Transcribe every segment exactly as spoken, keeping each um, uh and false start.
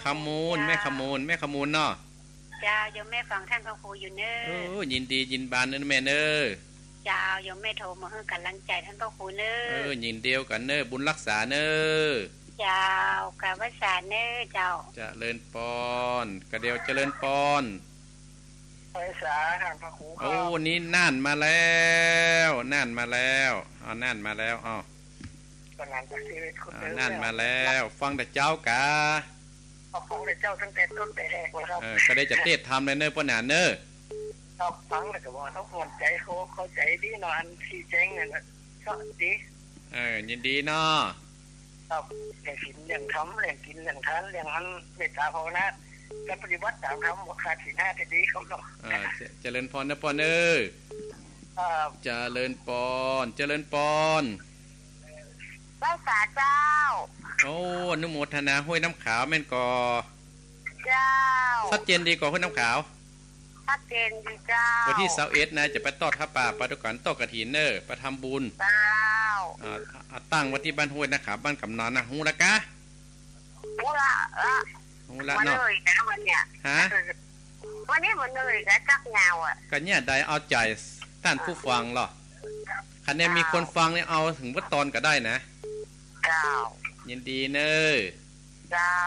ขมูล เจ้า แม่ขมูล แม่ขมูลเนาะ เจ้า โยมแม่ฟังท่านพระครูอยู่เน้อ เออ ยินดียินบานเน้อแม่เน้อ เจ้า โยมแม่โทรมาหื้อก๋ำลังใจ๋ท่านพระครูเน้อ เออ ยินดีกั๋นเน้อ บุญรักษาเน้อ เจ้า กราบไหว้สาเน้อเจ้า เจริญปอน กระเดี่ยวเจริญปอน ไหว้สาท่านพระครูครับ โอ้ นี่น่านมาแล้ว น่านมาแล้ว อ้าว น่านมาแล้ว อ้าว ก็น่านจากชีวิตคน อ่า เดิม น่านมาแล้ว ฟังแต่เจ๊ากา เอาฟังแต่เจ๊าตั้งแต่ต้นแต่แรกเลยครับ เออ ก็ได้จะเตศน์ธรรมเลยเน้อป้อหนานเน้อ ครับ ฟังแล้วก็ว่าเขาเข้าใจ๋ เขาเข้าใจ๋ดีเนาะ อันชี้แจ๋งนั่นน่ะ ก็ดี เออ ยินดีเนาะ ครับ เรื่องศีลเรื่องธรรม เรื่องกิ๋นเรื่องทาน เรื่องอันเมตตาภาวนา ก็ปฏิบัติต๋ามธรรม บ่ขาดศีลห้าจะดีครับเนาะ เออ เจ- เจริญปอนเน้อป้อเน้อ ครับ เจริญปอน เจริญปอน ไหว้สาเจ้า โอ้ อนุโมทนา ห้วยน้ำขาวแม่นก่อ เจ้า ชัดเจนดีก่อ ห้วยน้ำขาว ชัดเจนดีเจ้า วันตี้ซาวเอ็ดนะ จะไปตอดผ้าป่า ไปตวยกั๋น ตอดกฐินเน้อ ไปทำบุญ เจ้า อ่า อ่า ตั้งไว้ตี้บ้านห้วยน้ำขาว บ้านก๋ำนันนะ ฮู้ละกา ฮู้ละละ ฮู้ละเนาะ บ่เหนื่อยนะวันเนี้ย ฮะ วันนี้บ่เหนื่อยนะ จักเหงาอ่ะ ก็เนี่ยได้เอาใจ๋ต้านผู้ฟังลอ คันเนี่ยมีคนฟังเนี่ย เอาเถิงเบิดตอนก็ได้นะ เจ้า ยินดีเน้อ เจ้า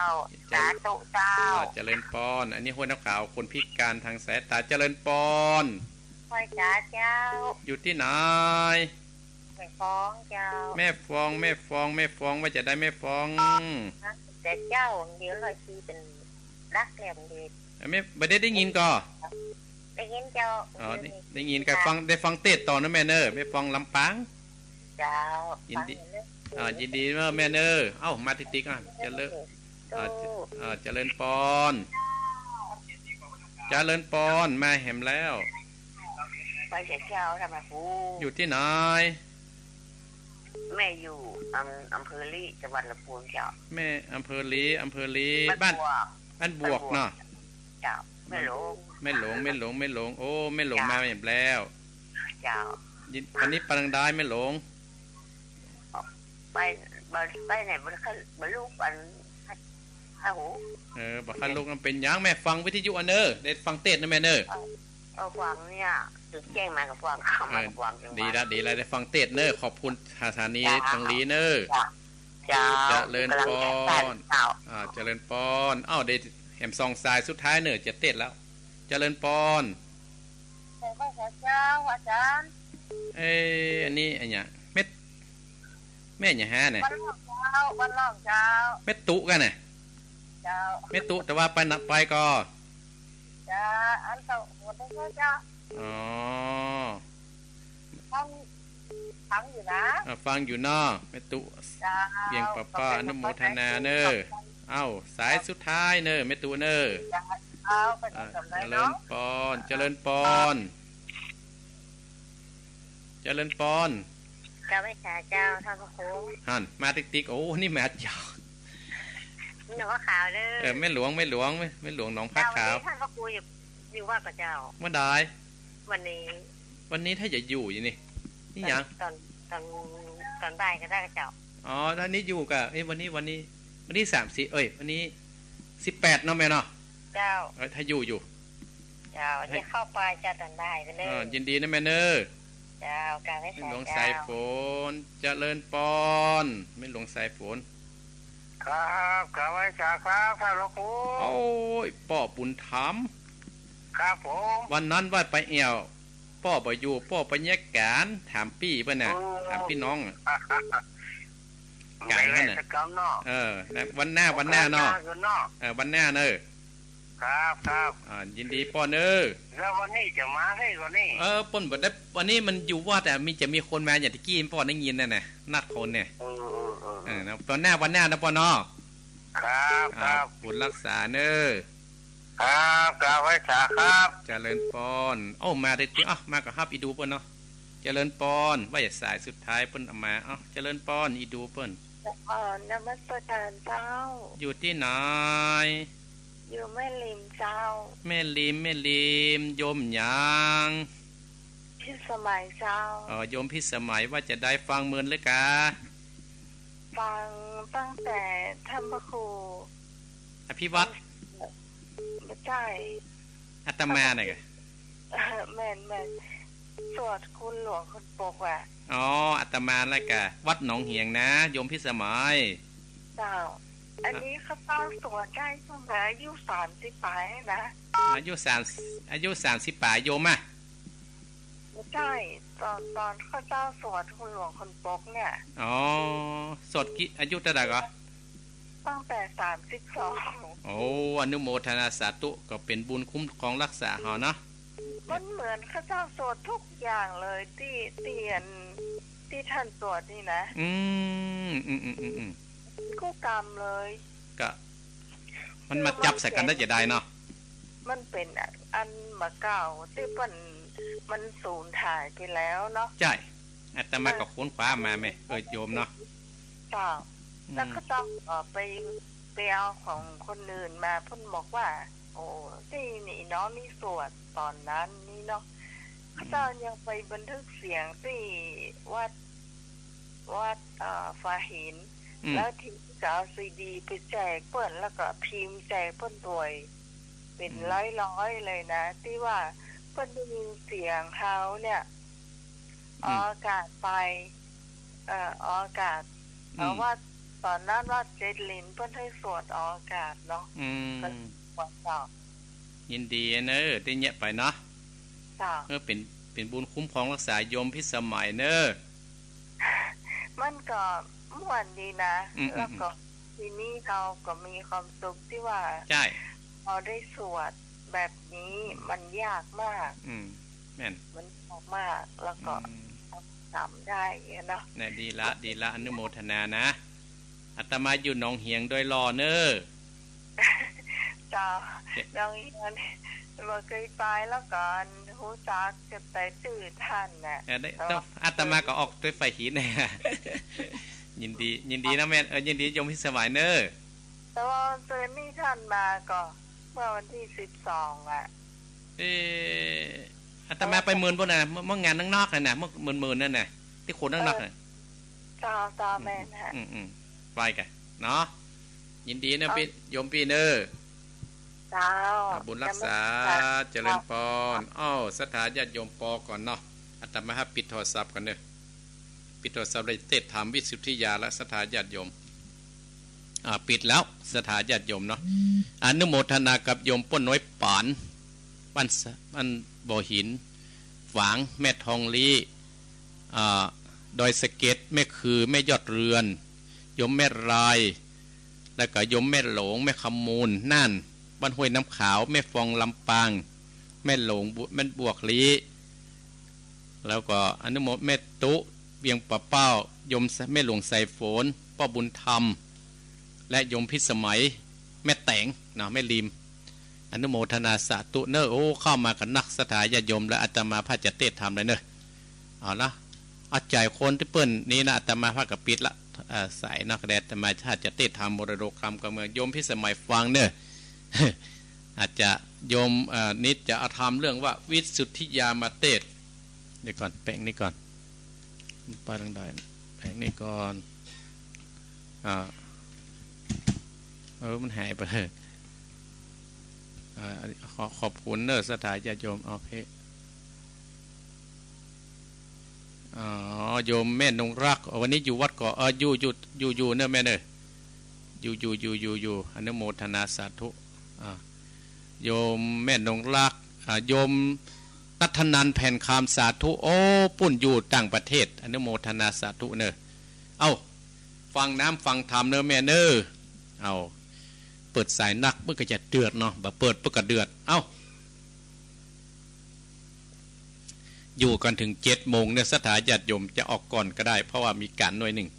เจ- สาธุเจ้า อ่า เจริญปอน อันนี้ห้วยน้ำขาว คนพิการทางสายตา เจริญปอน ไหว้สาเจ้า อยู่ตี้ไหน แม่ฟองเจ้า แม่ฟอง แม่ฟอง แม่ฟอง ว่าจะได้แม่ฟอง แต่เจ้าเดี๋ยวลอยชีเป๋นรักแหลมเดช เอ้ย แม่ บ่ได้ได้ยินก่อ ได้ยินเจ้า อ๋อ ได้ ได้ยิน ก็ฟัง ได้ฟังเตศน์ต่อเน้อแม่เน้อ แม่ฟองลำปาง เจ้า ยินดี ฟังอยู่เน้อ อ่า ยินดีเน้อแม่เน้อ เอ้า มาติ๊กๆ อ่ะ เจริญ เจ้า อ่า เจ- อ่า เจริญปอน เจริญปอน มาแหมแล้ว ไหว้สาเจ้าท่านพระครู อยู่ตี้ไหน แม่อยู่อำ- อำเภอลี้ จังหวัดลำพูนเจ้า แม่ อำเภอลี้ อำเภอลี้ บ้าน บ้านบวก บ้านบวกเนาะ เจ้า แม่หลวง แม่หลวง แม่หลวง แม่หลวง โอ้ แม่หลวง เจ้า มาแหมแล้ว เจ้า ยิน- วันนี้ไปตางใดแม่หลวง ไป บ่- ไปไหนบ่ค่อย บ่ฮู้อัน โอ้โห เออ บ่ค่อยฮู้ มันเป๋นหยัง แม่ฟังวิทยุอันเน้อ ได้ฟังเตศน์นะแม่เน้อ เออ เออ ฟังเนี่ย แจ้งมาก็ฟัง เข้ามาก็ฟัง เออ จังหวะ ดีละ ดีละ ได้ฟังเตศน์เน้อ ขอบคุณสถานี เจ้า ตางนี้เน้อ เจ้า เจ้า เจริญปอน กำลังจะสั่นเจ้า อ่า เจริญปอน เอ้า ได้แหมสองสายสุดท้ายเน้อ จะเตศน์แล้ว เจริญปอน ไหว้สาเจ้าอาจ๋ารย์ เอ้ย อันนี้อะหยัง แม่ แม่อะหยังฮะเนี่ย บ้านล่องเจ้า บ้านล่องเจ้า แม่ตุ๊กะเนี่ย เจ้า แม่ตุ๊ แต่ว่าไปนะ ไปก่อ เจ้า อันเต้าหัวเต้าเจ้า อ๋อ ฟัง ฟังอยู่นะ อ่ะ ฟังอยู่เนาะ แม่ตุ๊ เจ้า เวียงป่าป้า ขอบคุณ อนุโมทนาเน้อ เจ้า เอ้า สายสุดท้ายเน้อ แม่ตุ๊เน้อ เจ้า ไป อ่ะ ก่อนเลยเนาะ เจริญปอน เจริญปอน เจริญปอน เจ้า ไหว้สาเจ้า ท่านพระครู หันมาติ๊กๆ โอ้ นี่มาเจ้า หลวงพ่อขาวเน้อ เออ แม่หลวง แม่หลวง แม่ แม่หลวงหนองผ้าขาว เจ้า วันนี้ท่านพระครูอยู่ อยู่วัดกับเจ้า เมื่อใด วันนี้ วันนี้ถ้าจะอยู่อยู่นี่ นี่หยัง ตอน ตอน ตอนบ่ายก็ได้กับเจ้า อ๋อ ถ้านี้อยู่กะ เอ้ย วันนี้ วันนี้ วันนี้สามสิบ เอ้ย วันนี้สิบแปดเนาะแม่เนาะ เจ้า เอ้ย ถ้าอยู่อยู่ เจ้า ให้ จะเข้าไปจะตันได้ไปเลย อ่า ยินดีนะแม่เน้อ เจ้า กราบไหว้สา แม่หลวง เจ้า สายฝน เจริญปอน แม่หลวงสายฝน ครับ กราบไหว้สาครับ ท่านหลวงปู่ โอ้ย ป้อบุญธรรม ครับผม วันนั้นว่าไปแอ่ว ป้อบ่อยู่ ป้อไปเยียะก๋าน ถามปี้เปิ้นน่ะ โอ้ ถามปี้น้องอะ ก๋านนั่นน่ะ ไม่ได้สักกำเนาะ เออ วันหน้า วันหน้าเนาะ วันหน้าเนาะ เออ วันหน้าเน้อ ครับ ครับ อ่า ยินดีป้อเน้อ แล้ววันนี้จะมาไหมวันนี้ เออ เปิ้นบ่ได้ วันนี้มันอยู่วัดอะ มี จะมีคนมาอย่างตะกี้ป้อได้ยินนั่นน่ะ นัดคนเนี่ย เออ เออ เออ เออ นะ วันหน้า วันหน้านะป้อเนาะ ครับ อ่า ครับ บุญรักษาเน้อ ครับ กราบไหว้สาครับ เจริญปอน โอ้ มาได้ติ อ้าว มาก็ฮับอีดูเปิ้นเนาะ เจริญปอน ว่าจะสายสุดท้ายเปิ้นเอามา เอ้า เจริญปอน อีดูเปิ้น เอ่อ นมัสการเจ้า อยู่ตี้ไหน อยู่แม่ริมเจ้า แม่ริม แม่ริม โยมหยัง พิสมัยเจ้า อ๋อ โยมพิสมัย ว่าจะได้ฟังเมินหรือกา ฟังตั้งแต่ท่านพระครู อ พิวัฒน์ บ่ใจ้ อาตมาน่ะกะ เออ แม่น แม่น สวดคุณหลวงคนปกอะ อ๋อ อาตมาแล้วกะ วัดหนองเหียงนะ โยมพิสมัย เจ้า อันนี้ข้าเจ้าสวดได้ตั้งแต่อายุสามสิบป๋ายนะ อายุสาม อายุสามสิบป๋ายโยมอะ บ่ใจ้ ต๋อน ต๋อนข้าเจ้าสวดคุณหลวงคนปกเนี่ย อ๋อ สวดกี่ อายุเต้าใดก่อ ตั้งแต่สามสิบสอง โอ้ อนุโมทนาสาธุ ก็เป๋นบุญคุ้มครองรักษาเฮาเนาะ มันเหมือนข้าเจ้าสวดทุกอย่างเลย ตี้ ตี้อัน ตี้ต้านสวดนี่นะ อืม อืม อืม อืม อืม กู้กำเลย ก็ มันมาจับใส่กั๋นได้จะได้เนาะ มันเป๋นอันบ่าเก่า ตี้เปิ้น มันสูญหายไปแล้วเนาะ ใจ้ อาตมาก็ค้นคว้ามาแม่ เออ โยมเนาะ เจ้า อืม แล้วข้าเจ้าก็ไป ไปเอาของคนอื่นมา เปิ้นบอกว่า โอ้ ตี้นี่เนาะ มีสวดต๋อนนั้นนี่เนาะ อืม ข้าเจ้ายังไปบันทึกเสียงตี้วัด วัด เอ่อ ฝาหิน อืม แล้วทีนี้ก็เอาซีดีไปแจกเปิ้น แล้วก็พิมพ์แจกเปิ้นตวย เป๋น อืม ร้อยๆ เลยนะ ตี้ว่าเปิ้นได้ยินเสียงเฮาเนี่ย อืม ออกอากาศไป เอ่อ ออกอากาศ อืม เอ่อ วัด ต๋อนนั้นวัดเจ็ดหลินเปิ้นหื้อสวดออกอากาศเนาะ อืม ก็สวดต่อ ยินดีเน่อ ตี้เยียะไปเนาะ เจ้า เออ เป๋น เป๋นบุญคุ้มครองรักษาโยมพิสมัยเน่อ มันก็ม่วนดีนะ อืม แล้วก็ อืม ทีนี้เฮาก็มีความสุขตี้ว่า ใจ้ เฮาได้สวดแบบนี้ มันยากมาก อืม แม่น มันยากมาก แล้วก็ อืม จ๋ำได้อะเนาะ น่ะ ดีละ ดีละ อนุโมทนานะ อาตมาอยู่หนองเหียงดอยหล่อเน่อ เจ้า เอ๊ะ หนองเหียงนี่บ่เกยไป แล้วก็ฮู้จักแต่จื้อต้านน่ะ เออ ได้ แต่ว่า แต่อาตมาก็ออกตวยฝาหิน ยินดี ยินดีนะแม่ เออ ยินดีโยมพิสมัยเน่อ แต่ว่าเจิญนี่ต้านมาก็เมื่อวันตี้สิบสองอะ เอ๊ะ อาตมาไปเมินปู๊นน่ะ เมื่อ เมื่องานนอกๆ นั่นน่ะ เมื่อเมินๆ นั่นน่ะ ตี้โขนนอกๆ เออ น่ะ เจ้า เจ้า อืม แม่นฮะ อืม อืม ไปกั๋นเนาะ ยินดีนะ เจ้า ปี้ โยมปี้เน่อ เจ้า อ่า บุญรักษา นมัสการ เจริญปอน เจ้า อ้าว ศรัทธาญาติโยมปอก่อนเนาะ อาตมาปิดโทรศัพท์ก่อนเน่อ ปิดโทรศัพท์แล้วเตสน์ธรรมวิสุทธิญาณละ ศรัทธาญาติโยม อ่า ปิดแล้ว ศรัทธาญาติโยมเนาะ อนุโมทนากับโยมป้อน้อยป๋าน บ้านสะ บ้านบ่อหิน ฝาง แม่ทองลี้ อ่า ดอยสะเก็ด แม่คือ แม่ยอดเรือน โยมแม่ราย แล้วก็โยมแม่หลง แม่คำมูล น่าน บ้านห้วยน้ำขาว แม่ฟอง ลำปาง แม่หลง บุ แม่บวกลี้ แล้วก็อนุโมทแม่ตุ๊ เวียงป่าเป้า โยม แม่หลวงสายฝน ป้อบุญธรรม และโยมพิสมัย แม่แต๋งเนาะ แม่ริม อนุโมทนาสาธุเน่อ โอ้ เข้ามากั๋นนักศรัทธาญาติโยม และอาตมาภาพจะเตสน์ธรรมเลยเน่อ เอาละ เอาใจ๋คนตี้เปิ้นนี่นะ อาตมาภาพก็ปิดละ เอ่อ สายเนาะ ก็ได้ อาตมาภาพจะเตสน์ธรรมมรดกธรรมกับเมือง โยมพิสมัยฟังเน่อ อาจจะโยม เอ่อ นิดจะเอาธรรมเรื่องว่าวิสุทธิญาณมาเตสน์ เดี๋ยวก่อน แป๋งนี่ก่อน ไปตางใด แป๋งนี่ก่อน อ่า เออ มันหายไป อ่า ขอ ขอบคุณเน่อ ศรัทธาญาติโยม โอเค อ๋อ โยมแม่นงรัก วันนี้อยู่วัดก่อ เออ อยู่ อยู่ อยู่ อยู่เน่อแม่เน่อ อยู่ อยู่ อยู่ อยู่ อยู่ อนุโมทนาสาธุ อ่า โยมแม่นงรัก อ่า โยมนัทธนันท์ แผ่นคำ สาธุ โอ้ ปุ้นอยู่ต่างประเทศ อนุโมทนาสาธุเน่อ เอ้า ฟังน้ำฟังธรรมเน่อแม่เน่อ เอ้า เปิดสายนัก เปิ้นก็จะเดือดเนาะ บ่เปิดเปิ้นก็เดือด เอ้า อยู่กั๋นเถิงเจ็ดโมงเนี่ย ศรัทธาญาติโยมจะออกก่อนก็ได้ เพราะว่ามีก๋านหน่อยนึ่ง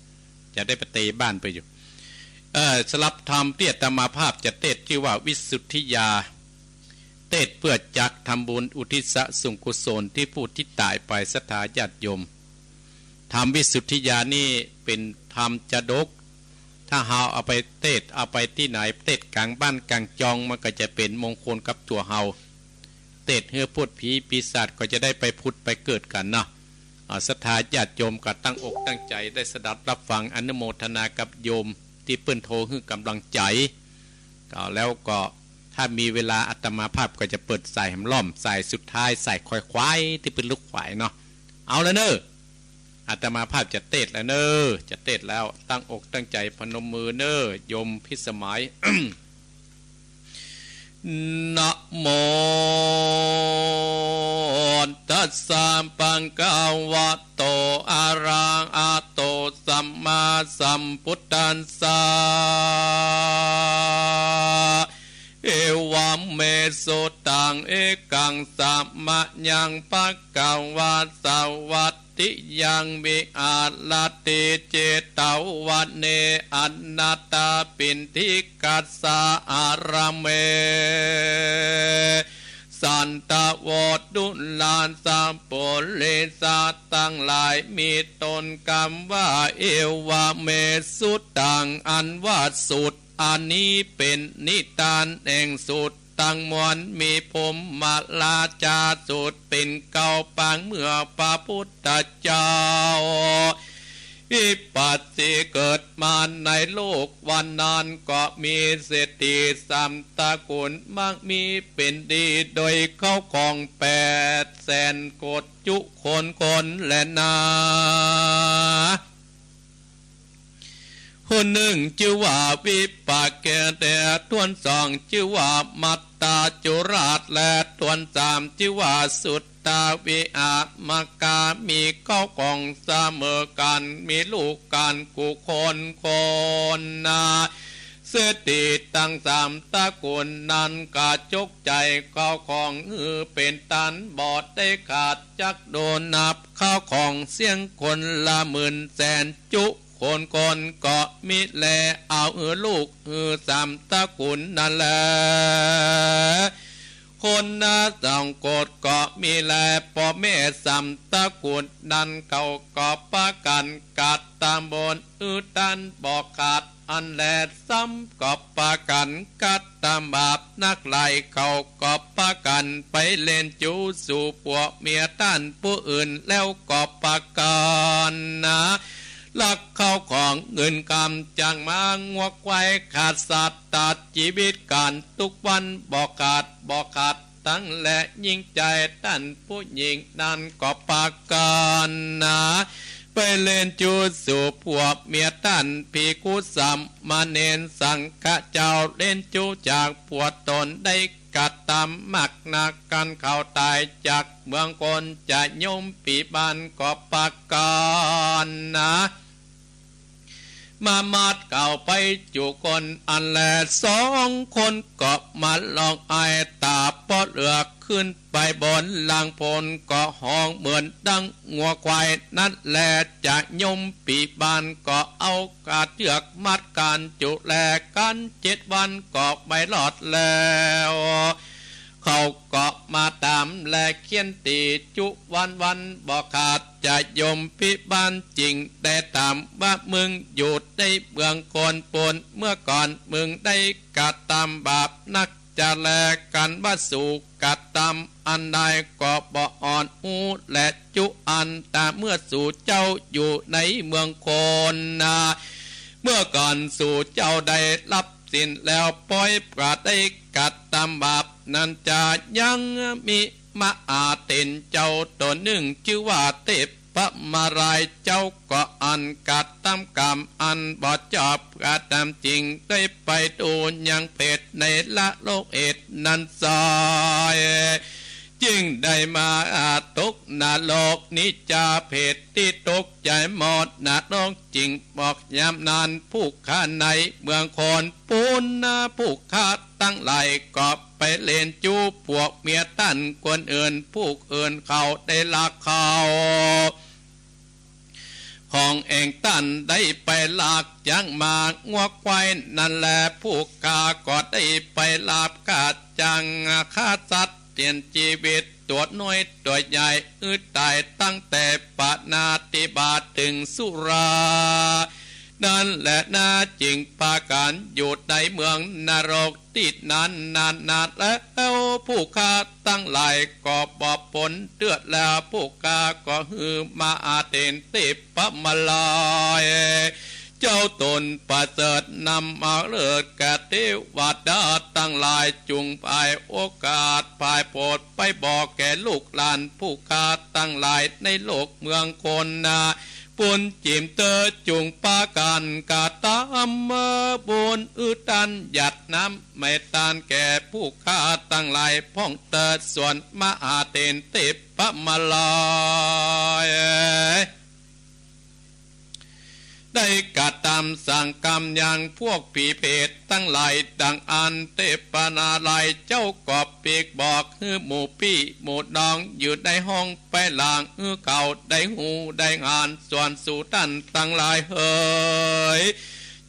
จะได้ไปเตบ้านไปอยู่ เอ่อ สำหรับธรรมตี้อาตมาภาพจะเตสน์จื้อว่าวิสุทธิญาณ เตสน์เปื้อจักทำบุญอุทิศส่วนกุศลตี้ผู้ตี้ต๋ายไป ศรัทธาญาติโยม ธรรมวิสุทธิญาณนี่เป๋นธรรมจาดก ถ้าเฮาเอาไปเตสน์ เอาไปตี้ไหน เตสน์ก๋างบ้านก๋างจอง มันก็จะเป๋นมงคลกับตั๋วเฮา เตสน์หื้อพูดผีปีศาจก็จะได้ไปผุดไปเกิดกั๋นเนาะ อ่า ศรัทธาญาติโยมก็ตั้งอกตั้งใจ๋ได้สดับฮับฟัง อนุโมทนากับโยมตี้เปิ้นโทรหื้อก๋ำลังใจ๋ เอาแล้วก็ถ้ามีเวลาอาตมาภาพก็จะเปิดสายแหมล่อม สายสุดท้าย สายคอยควายตี้เปิ้นลูกขวายเนาะ เอาละเน่อ อาตมาภาพจะเตสน์แล้วเน่อ จะเตสน์แล้ว ตั้งอกตั้งใจ๋พนมมือเน่อ โยมพิสมัย นะโม ตัสสะ ภะคะวะโต อะระหะโต สัมมาสัมพุทธัสสะ เอวะเม สุตัง เอกัง สะมะยัง ภะคะวา สะวัต ติยัง วิหารติ เจตวะเน อนาถปิณฑิกัสสะ อารามเม สันตะโว ดูราสะ ปุริสะตังหลาย มีต้นกำว่า เอวะเม สุตัง อันว่าสุต อันนี้เป๋นนิทานแห่งสุตตังมวล มีพรหมราชาสุตเป๋นเกล้าปางเมื่อพระพุทธเจ้า วิปัสสีเกิดมาในโลก วันนั้นก็มีเศรษฐีสามตระกูล มากมีเป๋นดี โดยข้าวของแปดแสนโกฏ จุคนคนแลนา คนนึ่งจื้อว่าวิปากะเต คนสองจื้อว่ามัตตาจุราช และคนสามจื้อว่าสุตตาวิหาริกา มีข้าวของเสมอกั๋น มีลูกกั๋นกู้คนคนนา เศรษฐีตังสามตระกูลนั้นก็จกใจ๋ข้าวของหื้อเป๋นตัน บ่ได้ขาดจักโดนับ ข้าวของเสี้ยงคนละหมื่นแสน จุคนคนก็มีแล เอาหื้อลูกหื้อสามตระกูลนั้นแล คนนาสองโกฏก็มีแล ป้อแม่สามตระกูลนั้นเขาก็ปากั๋นกระตำบุญหื้อตันบ่ขาด อันแลซ้ำก็ปากั๋นกระตำบาปนักหลาย เขาก็ปากั๋นไปเล่นจู้สู่ผัวเมียตันผู้อื่น แล้วก็ปากั๋นนะ ลักข้าวของเงินคำจังมา งัวควายขาดสัตว์ ตัดจีวิตกั๋นทุกวัน บ่ขาด บ่ขาด ตังแล ยิ่งใจ๋ตันผู้หญิงนั้นก็ปากั๋นนะ ไปเล่นจู้สู่ผัวเมียตัน ภิกขุสามเณรสังฆะเจ้า เล่นจู้จากผัวต๋นได้กระตำมากนัก กั๋นเขาต๋ายจากเมืองคน จะโยมปี้บ้านก็ปากั๋นนะ มามัดเขาไปจุคน อันแลสองคนก็มาร้องไห้ ต๋าป้อเหลือกขึ้นไปบนหลังโพน ก็ฮ้องเหมือนดังงัวควาย นั้นแลจะโยมปี้บ้านก็เอากระเจือกมัดกั๋นจุแล กั๋นเจ็ดวันก็ไปรอดแล้ว เขาก็มาต๋ามแลเคี่ยนตี๋จุวันวันบ่ขาด จะโยมปี้บ้านจึงได้ถามว่า มึงอยู่ในเมืองคนปูน เมื่อก่อนมึงได้กระตำบาปนักจะแล กั๋นว่าสูกระตำอันใดก็บ่อ่อนฮู้แลจุอัน ต๋าเมื่อสูเจ้าอยู่ในเมืองคนนา เมื่อก่อนสูเจ้าได้รับศีลแล้ว ปอยปราศได้กระตำบาปนั้นจะ ยังมีมหาเถรเจ้าต๋นนึ่งจื้อว่าเทพมาราย เจ้าก็อันกระตำกรรมอันบ่ชอบกระตำ จึงได้ไปดูยังเปรตในละโลกเอดนั้นไส้ จึงได้มาตกนรกนิจจาเปรตตี้ตกใจ๋หมด นรกจึงบอกยามนั้น ผู้ข้าในเมืองคนปูนนา ผู้ข้าตังหลายก็ไปเล่นจู้ผัวเมียตันคนอื่น ผู้อื่นเขาได้ลักข้าวของแอ่งตัน ได้ไปลักจังมางัวควายนั้นแล ผู้ข้าก็ได้ไปลักฆ่าจัง ฆ่าสัตว์เสี้ยนจีวิต ตั๋วน้อยตั๋วใหญ่ หื้อต๋ายตั้งแต่ปาณาติบาตเถิงสุรา นั้นแลนา จึงปากั๋นอยู่ในเมืองนรกตี้นั้นนานๆ แล้ว ผู้ข้าตังหลายก็บ่ป๊นเตื้อ แล้วผู้ข้าก็หื้อมหาเถรเทพมาราย เจ้าต๋นประเสริฐนำมาเลิศ กะเตวดาตังหลาย จุ่งผายโอกาสผายโผดไปบอกแก่ลูกหลานผู้ข้าตังหลายในโลกเมืองคนนา ปูนจิ๋มเต๊อะ จุ่งปากั๋นกระตำบุญ อื้อตานหยาดน้ำไหม้ตานแก่ผู้ข้าตังหลายพ่องเต๊อะ ส่วนมหาเถรเทพมาลัย ได้กระตำสั่งกำยังพวกผีเปรตตังหลาย ดังอั้นเทพนารายณ์เจ้าก็ปีกบอก หื้อหมู่ปี้หมู่น้องอยู่ในห้องไปหลัง หื้อเขาได้ฮู้ได้หัน ส่วนสูต้านตังหลายเหย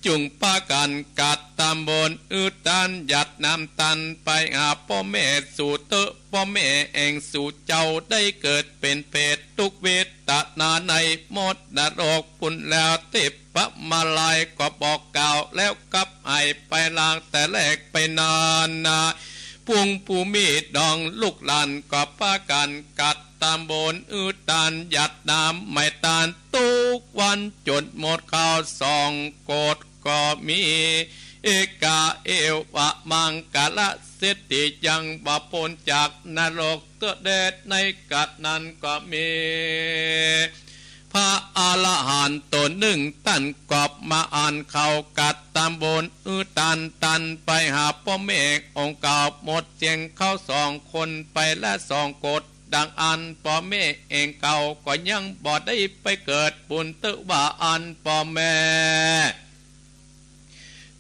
จุ่งปากั๋นกระตำบุญ อื้อตานหยาดน้ำตานไปหาป้อแม่สูเต๊อะ ป้อแม่แอ่งสูเจ้าได้เกิดเป๋นเปรต ตุ๊กข์เวทนาในมดนรกปูนแล้ว เทพมาลัยก็บอกกล่าวแล้วกับหายไปหลังแต่แรกไปนานนา ปุ้งผู้มีดองลูกหลานก็ปากั๋นกระตำบุญ อื้อตานหยาดน้ำไหม้ตานทุกวันจ๋นหมดข้าวสองโกดก็มี เอกาเอวะมังคละเศรษฐี ยังบ่ป๊นจากนรกเต๊อะแดในกัดนั้นก็มี พระอรหันต์ต๋นนึ่งต้านก็มาอั้นเขากระตำบุญ อื้อตานตานไปหาป้อแม่องค์เก่า หมดเสี้ยงเขาสองคนไปละสองโกด ดังอั้นป้อแม่แอ่งเก่าก็ยังบ่ได้ไปเกิดปูนเต๊อะ ว่าอั้นป้อแม่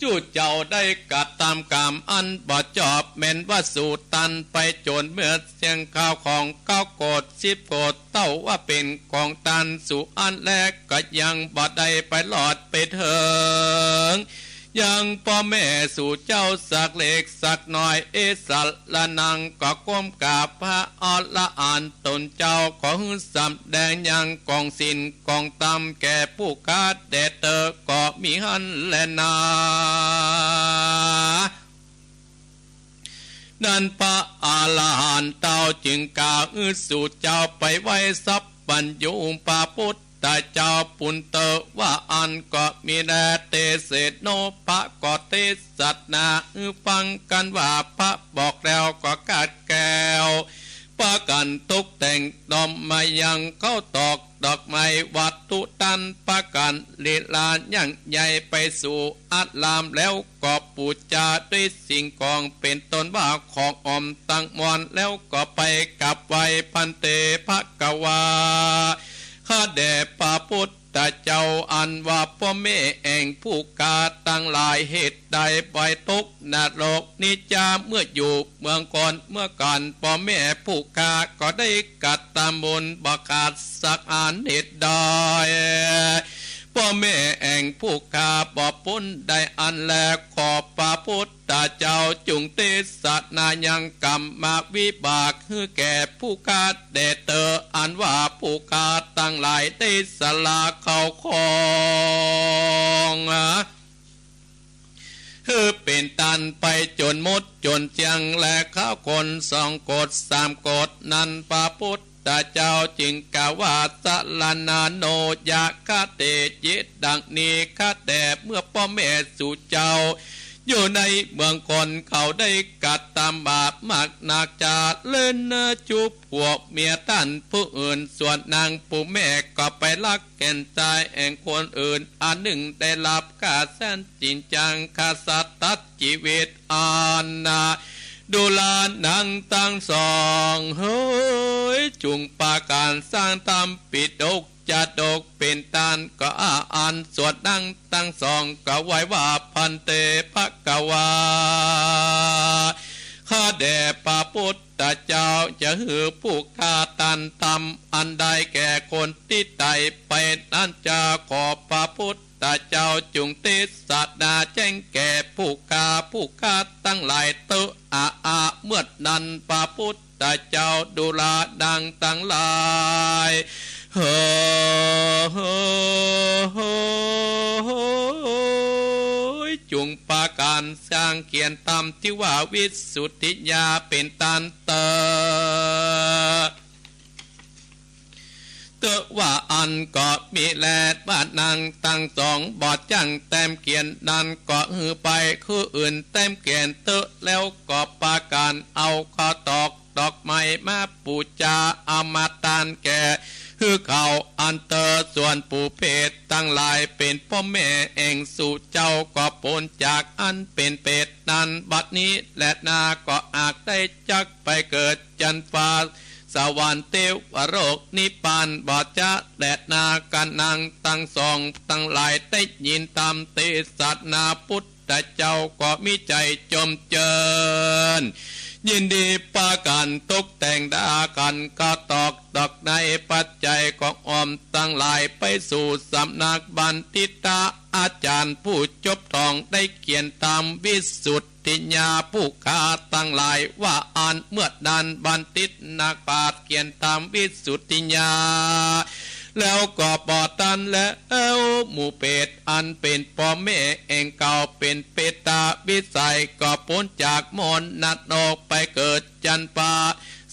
จุเจ้าได้กระตำกรรมอันบ่จอบ แม่นว่าสูตานไปจ๋นเมิดเสี้ยงข้าวของเก้าโกดสิบโกด เต้าว่าเป๋นของตานสูอันแลก็ยังบ่ได้ไปรอดไปเถิง ยังป้อแม่สูเจ้าสักเล็กสักน้อย เอสะระนัง ก็ก้มกราบพระอรหันต์ต๋นเจ้า ขอหื้อสำแดงยังกองศีลกองธรรมแก่ผู้ข้าแด่เต๊อะ ก็มีหั้นแลนา นั้นพระอรหันต์เต้าจึงกล่าวหื้อสูเจ้าไปไหว้สัพพัญญูพระพุทธเจ้าปูนเต๊อะ ว่าอั้นก็มีแล เตเสโน พระก็เตสนาหื้อฟังกั๋นว่า พระบอกแล้วก็คาดแคล้ว ปากั๋นตกแต่งดอกไม้ยังข้าวตอกดอกไม้วัตถุตาน ปากั๋นลีลายังใหญ่ไปสู่อาราม แล้วก็ปู๋จาด้วยสิ่งของเป๋นต้นว่าของหอมตังมวล แล้วก็ไปกราบไหว้ ภันเต ภะคะวา ข้าแด่พระพุทธเจ้า อันว่าป้อแม่แอ่งผู้ข้าตังหลาย เหตุใดบ่ตกนรกนี้จา เมื่ออยู่เมืองคนเมื่อก่อน ป้อแม่ผู้ข้าก็ได้กระตำบุญบ่ขาดสักอัน เหตุใดป้อแม่แอ่งผู้ข้าบ่ป๊นได้อันแล ขอพระพุทธเจ้าจุ่งเตสนายังกรรมวิบากหื้อแก่ผู้ข้าแด่เต๊อะ อันว่าผู้ข้าตังหลายได้สละเข้าของ หื้อเป๋นตานไปจ๋นหมดจ๋นเสี้ยง และข้าวคนสองโกดสามโกด นั้นพระพุทธเจ้าจึงกล่าวว่า สะระนาโน ยะ ข้าแต่ เย ดังนี้ ข้าแต่ เมื่อป้อแม่สูเจ้า อยู่ในเมืองคนเขาได้กระตำบาปมากนักจา เล่นจูบผัวเมียต้านผู้อื่น ส่วนนางผู้แม่ก็ไปลักแก่นจายแอ่งคนอื่น อันนึ่งได้ฮับค่าแสนจริงจัง ฆ่าสัตว์ตัดจีวิตอันนา ดูราหนังตังสอง เหย จุ่งปากั๋นสร้างธรรมปิฎก จาดกเป๋นตานก็อาอัน ส่วนหนังตังสองก็ไหว้ว่า ภันเต ภะคะวา ข้าแด่พระพุทธเจ้า จะหื้อผู้ข้าตานธรรมอันใดแก่คนตี้ต๋ายไปนั้นจา ขอพระพุทธเจ้าจุ่งเตสนาแจ้งแก่ผู้ข้า ผู้ข้าตังหลายเต๊อะ อาอา เมื่อนั้นพระพุทธเจ้าดูราหนังตังหลาย เหย จุ่งปากั๋นสร้างเขียนธรรมตี้ว่าวิสุทธิญาเป๋นตานเต๊อะ เต เต๊อะว่าอั้นก็มีแล ว่านังตังสองบ่จ้างแต้มเขียนนั้นก็หื้อไป คืออื่นแต้มเขียนเต๊อะ แล้วก็ปากั๋นเอาข้าวตอกดอกไม้มาปู๋จา เอามาตานแก่หื้อเขาอันเต๊อะ ส่วนปู่เปรตตังหลายเป๋นป้อแม่แอ่งสูเจ้า ก็ป๊นจากอันเป๋นเปรตนั้น บัดนี้แลนาก็หากได้จักไปเกิดจั๊นฟ้า สวรรค์เตวโลกนิพพานบ่จ๊าแลนา กั๋นนังตังสองตังหลายได้ยินธรรมเตสนาพุทธเจ้า ก็มีใจ๋จมเจิญ ยินดีปากั๋นตกแต่งดากั๋นข้าวตอกดอกไม้ปัจจัยของอ้อมตังหลาย ไปสู่สำนักบัณฑิตะอาจ๋ารย์ผู้จบท่องได้เขียนธรรมวิสุทธิญา ผู้ข้าตังหลายว่าอั้น เมื่อนั้นบัณฑิตนักปราชญ์เขียนธรรมวิสุทธิญา แล้วก็บ่ตันแล้ว หมู่เปรตอันเป๋นป้อแม่แอ่งเก่าเป๋นเปตวิสัย ก็ป๊นจากมรณะนรกไปเกิดจั๊นฟ้า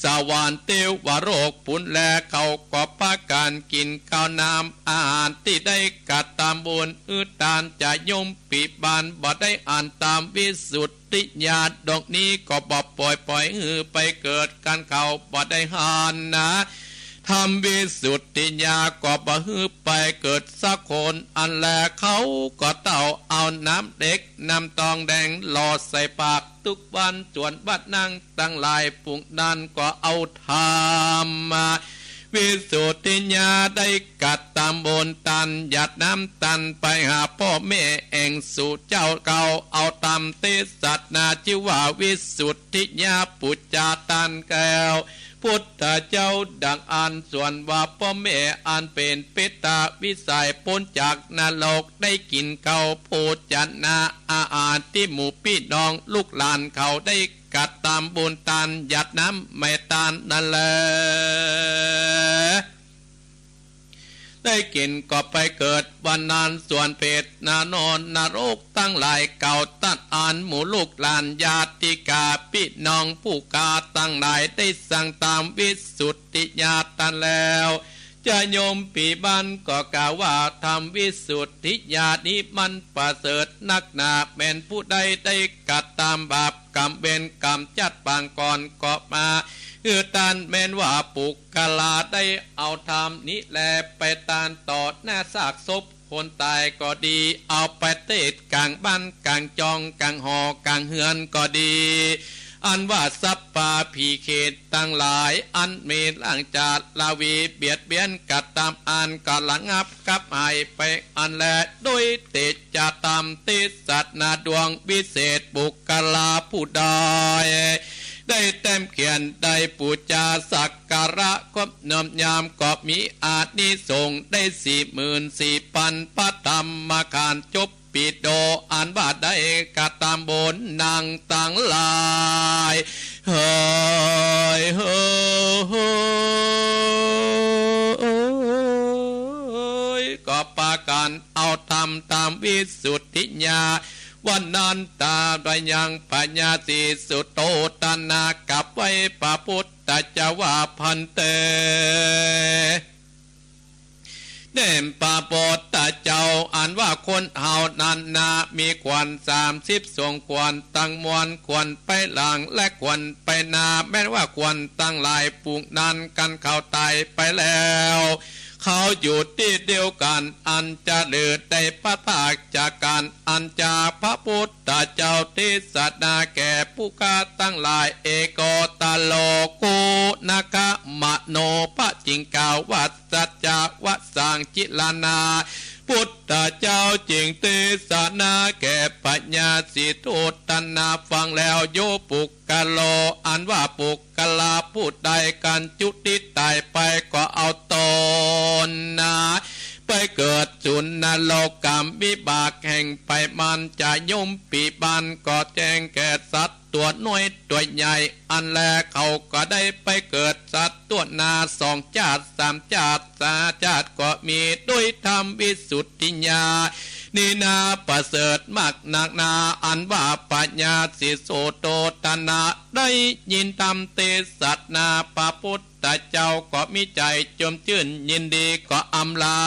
สวรรค์เตวโลกปู๋นแล เขาก็ปากั๋นกิ๋นข้าวน้ำอาหารตี้ได้กระตำบุญหื้อตานจะย่อมปีบาน บ่ได้หันธรรมวิสุทธิญาณดวงนี้ ก็บ่ปล่อยปล่อยหื้อไปเกิดกั๋น เขาบ่ได้หันนาธรรมวิสุทธิญาณ ก็บ่หื้อไปเกิดสักคน อันแลเขาก็เต้าเอาน้ำเหล็กน้ำตองแดงหล่อใส่ปาก ทุกวัน ส่วนว่านังตังหลายฝูงนั้นก็เอาธรรมวิสุทธิญาณได้กระตำบุญตานหยาดน้ำตานไปหาป้อแม่แอ่งสูเจ้าเก่า เอาธรรมเตสนาจื้อว่าวิสุทธิญาณปู๋จาตานแก่พุทธเจ้าดังอั้น ส่วนว่าป้อแม่อันเป๋นเปตวิสัยป๊นจากนรก ได้กิ๋นข้าวโภชนะอาหารตี้หมู่ปี้น้องลูกหลานเขาได้กระตำบุญตานหยาดน้ำแม่ตานนั้นแล ได้กิ๋นก็ไปเกิดวันนั้น ส่วนเปตนรกนรกตังหลายเก่า ตั๊ดอั้นหมู่ลูกหลานญาติกาปี้น้องผู้ข้าตังหลายได้สั่งธรรมวิสุทธิญาณตานแล้ว จะย่อมปีบาน ก็กล่าวว่าธรรมวิสุทธิญาณนี้มันประเสริฐนักหนา แม้นผู้ใดได้กระตำบาปกรรมเวรกรรมชาติปางก่อนก็มาหื้อตาน แม้นว่าปุคคละได้เอาธรรมนี้แลไปตานต่อหน้าซากศพคนต๋ายก็ดี เอาไปเตศน์ก๋างบ้านก๋างจองก๋างหอก๋างเฮือนก็ดี อันว่าสัพพะผีเขตตังหลาย อันมีหลังจาระวีเบียดเบียนกระตำอัน ก็ระงับกับหายไปอันแล โดยเตชะธรรมเตสนาดวงวิเศษ ปุคคละผู้ใดได้แต้มเขียนได้ปู๋จาสักการะครบน้อมยาม ก็มีอานิสงส์ได้สี่หมื่นสี่พันพระธรรมขันธ์ จบ ปิโด อันว่าได้กระตำบุญนังตังหลาย เฮ้ย เฮ้ย เฮ้ย ก็ปากั๋นเอาธรรมตามวิสุทธิญาณ วันนั้นตาดยังพญาศรีสุโธทนะกราบไหว้พระพุทธเจ้าว่า ภันเต แด่พระพุทธเจ้า อันว่าคนเฮานั้นนา มีขวัญสามสิบสองขวัญ ตังมวลขวัญไปหลังและขวัญไปหน้า แม้นว่าขวัญตังหลายฝูงนั้น คันเขาต๋ายไปแล้ว เขาอยู่ตี้เดียวกั๋น อันจะเหลือได้พลัดพรากจากกั๋น อันจะพระพุทธเจ้าเตสนาแก่ผู้ข้าตังหลาย เอโก ตะโล โก นะคะ มะโน พระจึงกล่าวว่า สัจจะวะสัง จิรณา พุทธเจ้าจึงเตสนาแก่พญาศรีสุโธทนะฟังแล้ว โย ปุคคโล อันว่าปุคคละผู้ใดคันจุติต๋ายไป ก็เอาตนนาไปเกิดสุนรกกรรม วิบากแห่งภัยมันจะย่อมปีบาน ก็แจ้งแก่สัตว์ตั๋วน้อยตั๋วใหญ่ อันแลเขาก็ได้ไปเกิดสัตว์ตั๋วนาสองจาติสามจาติสี่จาติก็มี โดยธรรมวิสุทธิญาณนี้นาประเสริฐมากนักหนา อันว่าพญาศรีสุโธทนะได้ยินธรรมเตสนาพระพุทธ ธเจ้าก็มีใจ๋จมจื้นยินดีก็อำลา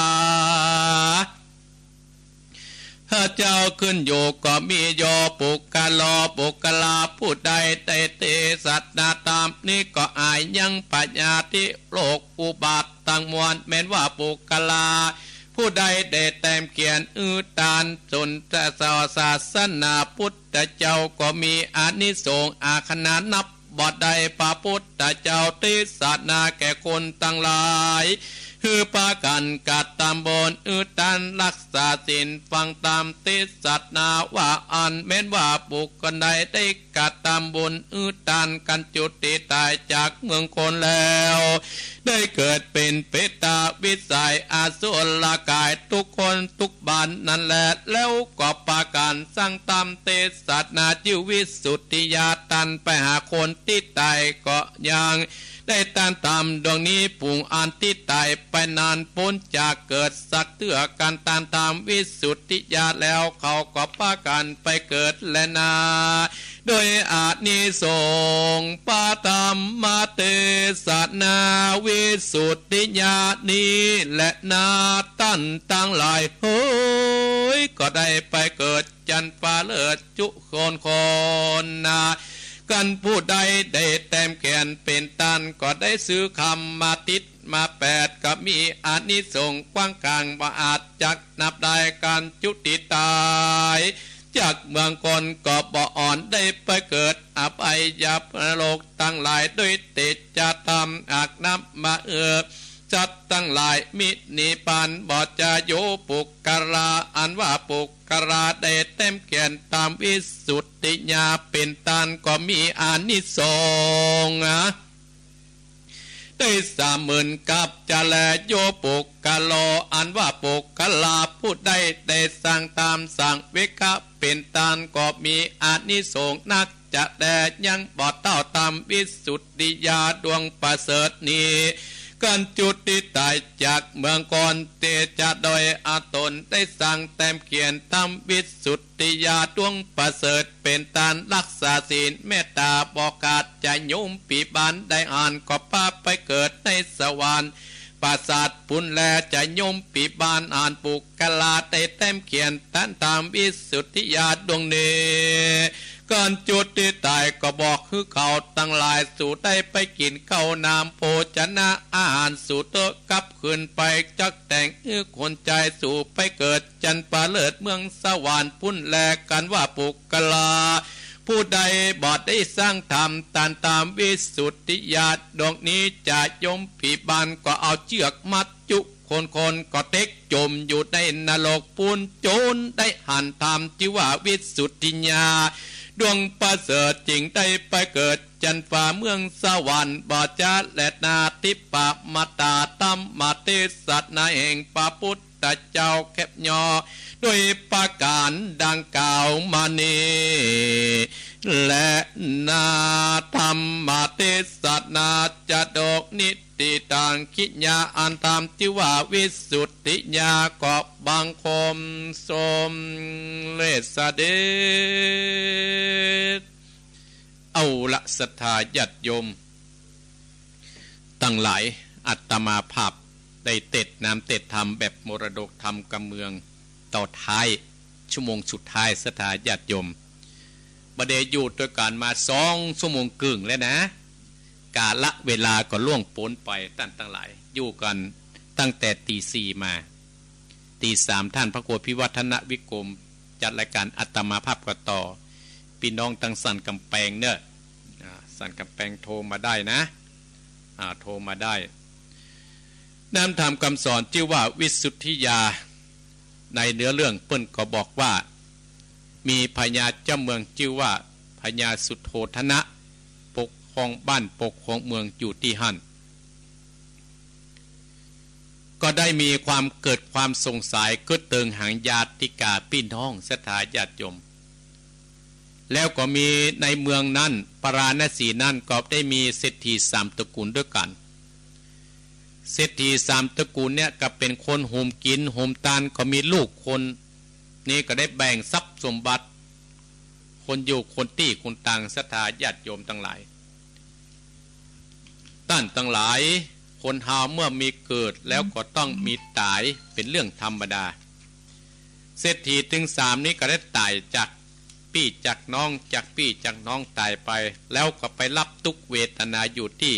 พระเจ้าขึ้นอยู่ก็มีโย ปุคคโล ปุคคลา ผู้ใดได้เตสนาธรรมนี้ก็อายยังพยาธิโรคอุบาทตังมวล แม้นว่าปุคคลา ผู้ใดได้แต้มเขียนอือตานสนสศาสนาพุทธเจ้าก็มีอานิสงส์อาคณานับ บ่ได้ พระพุทธเจ้าเตสนาแก่คนตังหลาย หื้อปากั๋นกระตำบุญ อือตาน รักษาศีล ฟังธรรมเตสนาว่าอั้น แม้นว่าบุคคลใดได้กระตำบุญ อือตาน กันจุติต๋ายจากเมืองคนแล้ว ได้เกิดเป๋นเปรตวิสัยอสุรกาย ทุกคนทุกบ้านนั้นแล แล้วก็ปากั๋นสร้างธรรมเตสนาจื้อวิสุทธิญาณ ตันไปหาคนตี้ต๋ายก็ยังได้ตานธรรมดวงนี้ ฝูงอันตี้ต๋ายไปนานป๊นจากเกิดสักเตื้อ กันตานธรรมวิสุทธิญาณแล้ว เขาก็ปากั๋นไปเกิดแลนา โดยอานิสงส์พระธรรมเตสนาวิสุทธิญาณนี้แลนา ต้านตังหลายเหย ก็ได้ไปเกิดจันฟ้าเลิศจุคนคนนา กันผู้ใดได้แต้มเขียนเป๋นตานก็ได้ซื้อคำมาติดมาแปด ก็มีอานิสงส์กว้างขวางบ่อาจจักนับได้ กันจุติต๋ายจากเมืองคนก็บ่อ่อน ได้ไปเกิดอบายนรกตังหลาย โดยเตชะธรรมอันนำมาเอื้อสัตว์ตังหลายมินิพพานบ่จา โย ปุคคลา อันว่าปุคคลาได้แต้มเขียนธรรมวิสุทธิญาณเป๋นตานก็มีอานิสงส์ ได้สามหมื่นกัปจะแล โย ปุคคโล อันว่าปุคคลา ผู้ใดได้สร้างธรรมสังเวคเป๋นตานก็มีอานิสงส์นักจะแล ยังบ่เต้าธรรมวิสุทธิญาณดวงประเสริฐนี้ กันจุติต๋ายจากเมืองคน เตชะโดยอาตนได้สร้างแต้มเขียนธรรมวิสุทธิญาณดวงประเสริฐเป๋นตาน รักษาศีลเมตตาบ่ขาด จะโยมปี้บ้านได้อ่านก็ปาไปเกิดในสวรรค์ปราสาทปุ้นแล จะโยมปี้บ้านอ่านปุคคลาได้แต้มเขียนตานธรรมวิสุทธิญาณดวงนี้ กันจุติต๋ายก็บอกหื้อเขาตังหลาย สูได้ไปกิ๋นข้าวน้ำโภชนะอาหารสูเต๊อะ กลับคืนไปจักแต่งหื้อคนใจ๋สูไปเกิดจันฟ้าเลิศเมืองสวรรค์ปุ้นแล กันว่าปุคคลา ผู้ใดบ่ได้สร้างธรรมตานธรรมวิสุทธิญาณดวงนี้ จะโยมปี้บ้านก็เอาเจื้อกมัดจุคนคนก็เต็กจ๋มอยู่ในนรกปุ้น จนได้หันธรรมจื้อว่าวิสุทธิญาณดวงประเสริฐ จึงได้ไปเกิดจันฟ้าเมืองสวรรค์บ่จา แลนา ทิปปะมัตตาธรรมเตสนาแห่งพระพุทธเจ้าแคบย่อ ด้วยประก๋านดังกล่าวมานี้แลนา ธรรมเตสนาจะดกนิ ติตังคิยา อันธรรมจื้อว่าวิสุทธิญาณก็บังคมสมเร็จเสด็จ เอาละศรัทธาญาติโยมตังหลาย อาตมาภาพได้เตสน์น้ำเตสน์ธรรมแบบมรดกธรรมกำเมือง ต๋อนท้าย ชั่วโมงสุดท้าย ศรัทธาญาติโยม บ่ได้อยู่ตวยกั๋นมาสองชั่วโมงเกิ่งแล้วนะ กาละเวลาก็ล่วงป๊นไป ต้านตังหลาย อยู่กั๋นตั้งแต่ตีสี่มา ตีสาม ต้านพระครูพิวัฒนวิกรมจัดรายก๋าน อาตมาภาพก็ต่อ ปี้น้องตังสันก๋ำแปงเน่อ อ่า สันก๋ำแปงโทรมาได้นะ อ่า โทรมาได้ น้ำธรรมกำสอนจื้อว่าวิสุทธิญาณ ในเนื้อเรื่องเปิ้นก็บอกว่า มีพญาเจ้าเมืองจื้อว่าพญาสุโธทนะ ปกครองบ้านปกครองเมืองอยู่ตี้หั้น ก็ได้มีความเกิดความสงสัยกึ๊ดเติงหาญาติกาปี้น้องศรัทธาญาติโยม แล้วก็มีในเมืองนั้น ปาราณสีนั้นก็ได้มีเศรษฐีสามตระกูลตวยกั๋น เศรษฐีสามตระกูลเนี่ยก็เป๋นคนโฮมกิ๋นโฮมตาน ก็มีลูกคน นี่ก็ได้แบ่งทรัพย์สมบัติ คนอยู่คนตี้คนตางศรัทธาญาติโยมตังหลาย ต้านตังหลาย คนเฮาเมื่อมีเกิดแล้วก็ต้องมีต๋าย เป๋นเรื่องธรรมดา เศรษฐีตึงสามนี้ก็ได้ต๋ายจากปี้จากน้อง จากปี้จากน้องต๋ายไป แล้วก็ไปฮับตุ๊กข์เวทนาอยู่ตี้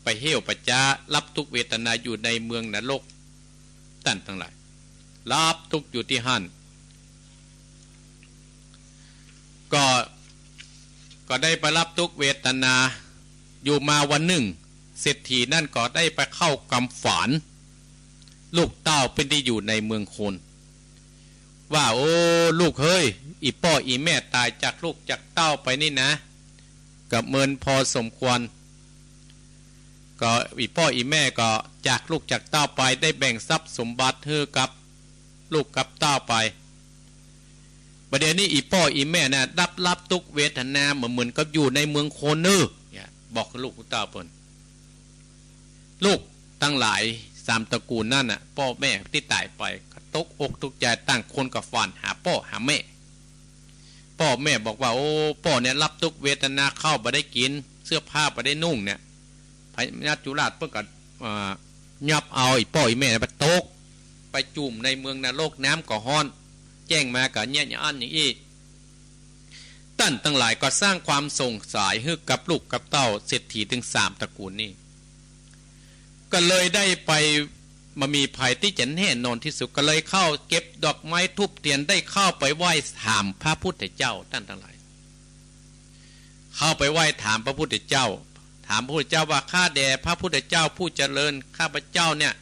ไปเหี่ยวไปจ๊าฮับตุ๊กข์เวทนาอยู่ในเมืองนรก ต้านตังหลาย ฮับตุ๊กข์อยู่ตี้หั้น ก็ ก็ได้ไปฮับตุ๊กข์เวทนา อยู่มาวันนึ่ง เศรษฐีนั้นก็ได้ไปเข้ากำฝาน ลูกเต้าเปิ้นตี้อยู่ในเมืองคน ว่า โอ้ ลูกเฮย อี่ป้ออี่แม่ต๋ายจากลูกจากเต้าไปนี่นะ ก็เมินพอสมควร ก็อี่ป้ออี่แม่ก็จากลูกจากเต้าไป ได้แบ่งทรัพย์สมบัติหื้อกับลูกกับเต้าไป บ่าเดี่ยวนี้อี่ป้ออี่แม่น่ะ ฮับฮับตุ๊กข์เวทนาเหมือน เหมือนกับอยู่ในเมืองคนเน่อ เนี่ย บอกลูกเต้าเปิ้น ลูกตังหลายสามตระกูลนั้นน่ะ ป้อแม่ตี้ต๋ายไป ก็ตกอกตกใจ๋ ต่างคนก็ฝ่านหาป้อหาแม่ ป้อแม่บอกว่า โอ้ ป้อเนี่ยฮับตุ๊กข์เวทนา ข้าวบ่ได้กิ๋น เสื้อผ้าบ่ได้นุ่งเนี่ย พญาจุราชเปิ้นก็ อ่า ยับเอาอี่ป้ออี่แม่ไปตก ไปจุ่มในเมืองนรก น้ำก็ฮ้อน แจ้งมาก็เยียะอย่างอั้นอย่างอี้ ต้านตังหลายก็สร้างความสงสัยหื้อกับลูกกับเต้าเศรษฐีตึงสามตระกูลนี้ ก็เลยได้ไป บ่มีใผตี้จะแน่นอนตี้สุด ก็เลยเข้าเก็บดอกไม้ธูปเตียน ได้เข้าไปไหว้ถามพระพุทธเจ้า ต้านตังหลาย เข้าไปไหว้ถามพระพุทธเจ้า ถามพระพุทธเจ้าว่า ข้าแด่พระพุทธเจ้าผู้เจริญ ข้าพเจ้าเนี่ย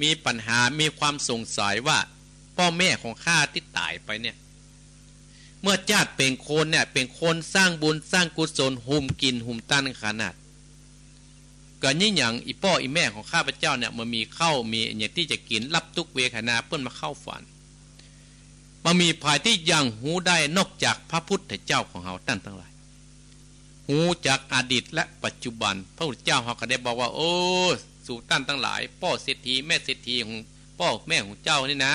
มีปัญหา มีความสงสัยว่า ป้อแม่ของข้าตี้ต๋ายไปเนี่ย เมื่อจาติเป๋นคนเนี่ย เป๋นคนสร้างบุญสร้างกุศล หุมกิ๋นหุมตานขนาด ก็เยียะหยังอี่ป้ออี่แม่ของข้าพเจ้าเนี่ย บ่มีข้าวมีอะหยังตี้จะกิ๋น ฮับตุ๊กข์เวทนา เปิ้นมาเข้าฝัน บ่มีใผตี้ยังฮู้ได้นอกจากพระพุทธเจ้าของเฮา ต้านตังหลาย ฮู้จักอดีตและปัจจุบัน พระพุทธเจ้าเฮาก็ได้บอกว่า โอ้ สูต้านตังหลาย ป้อเศรษฐีแม่เศรษฐีของ ป้อแม่ของเจ้านี่นะ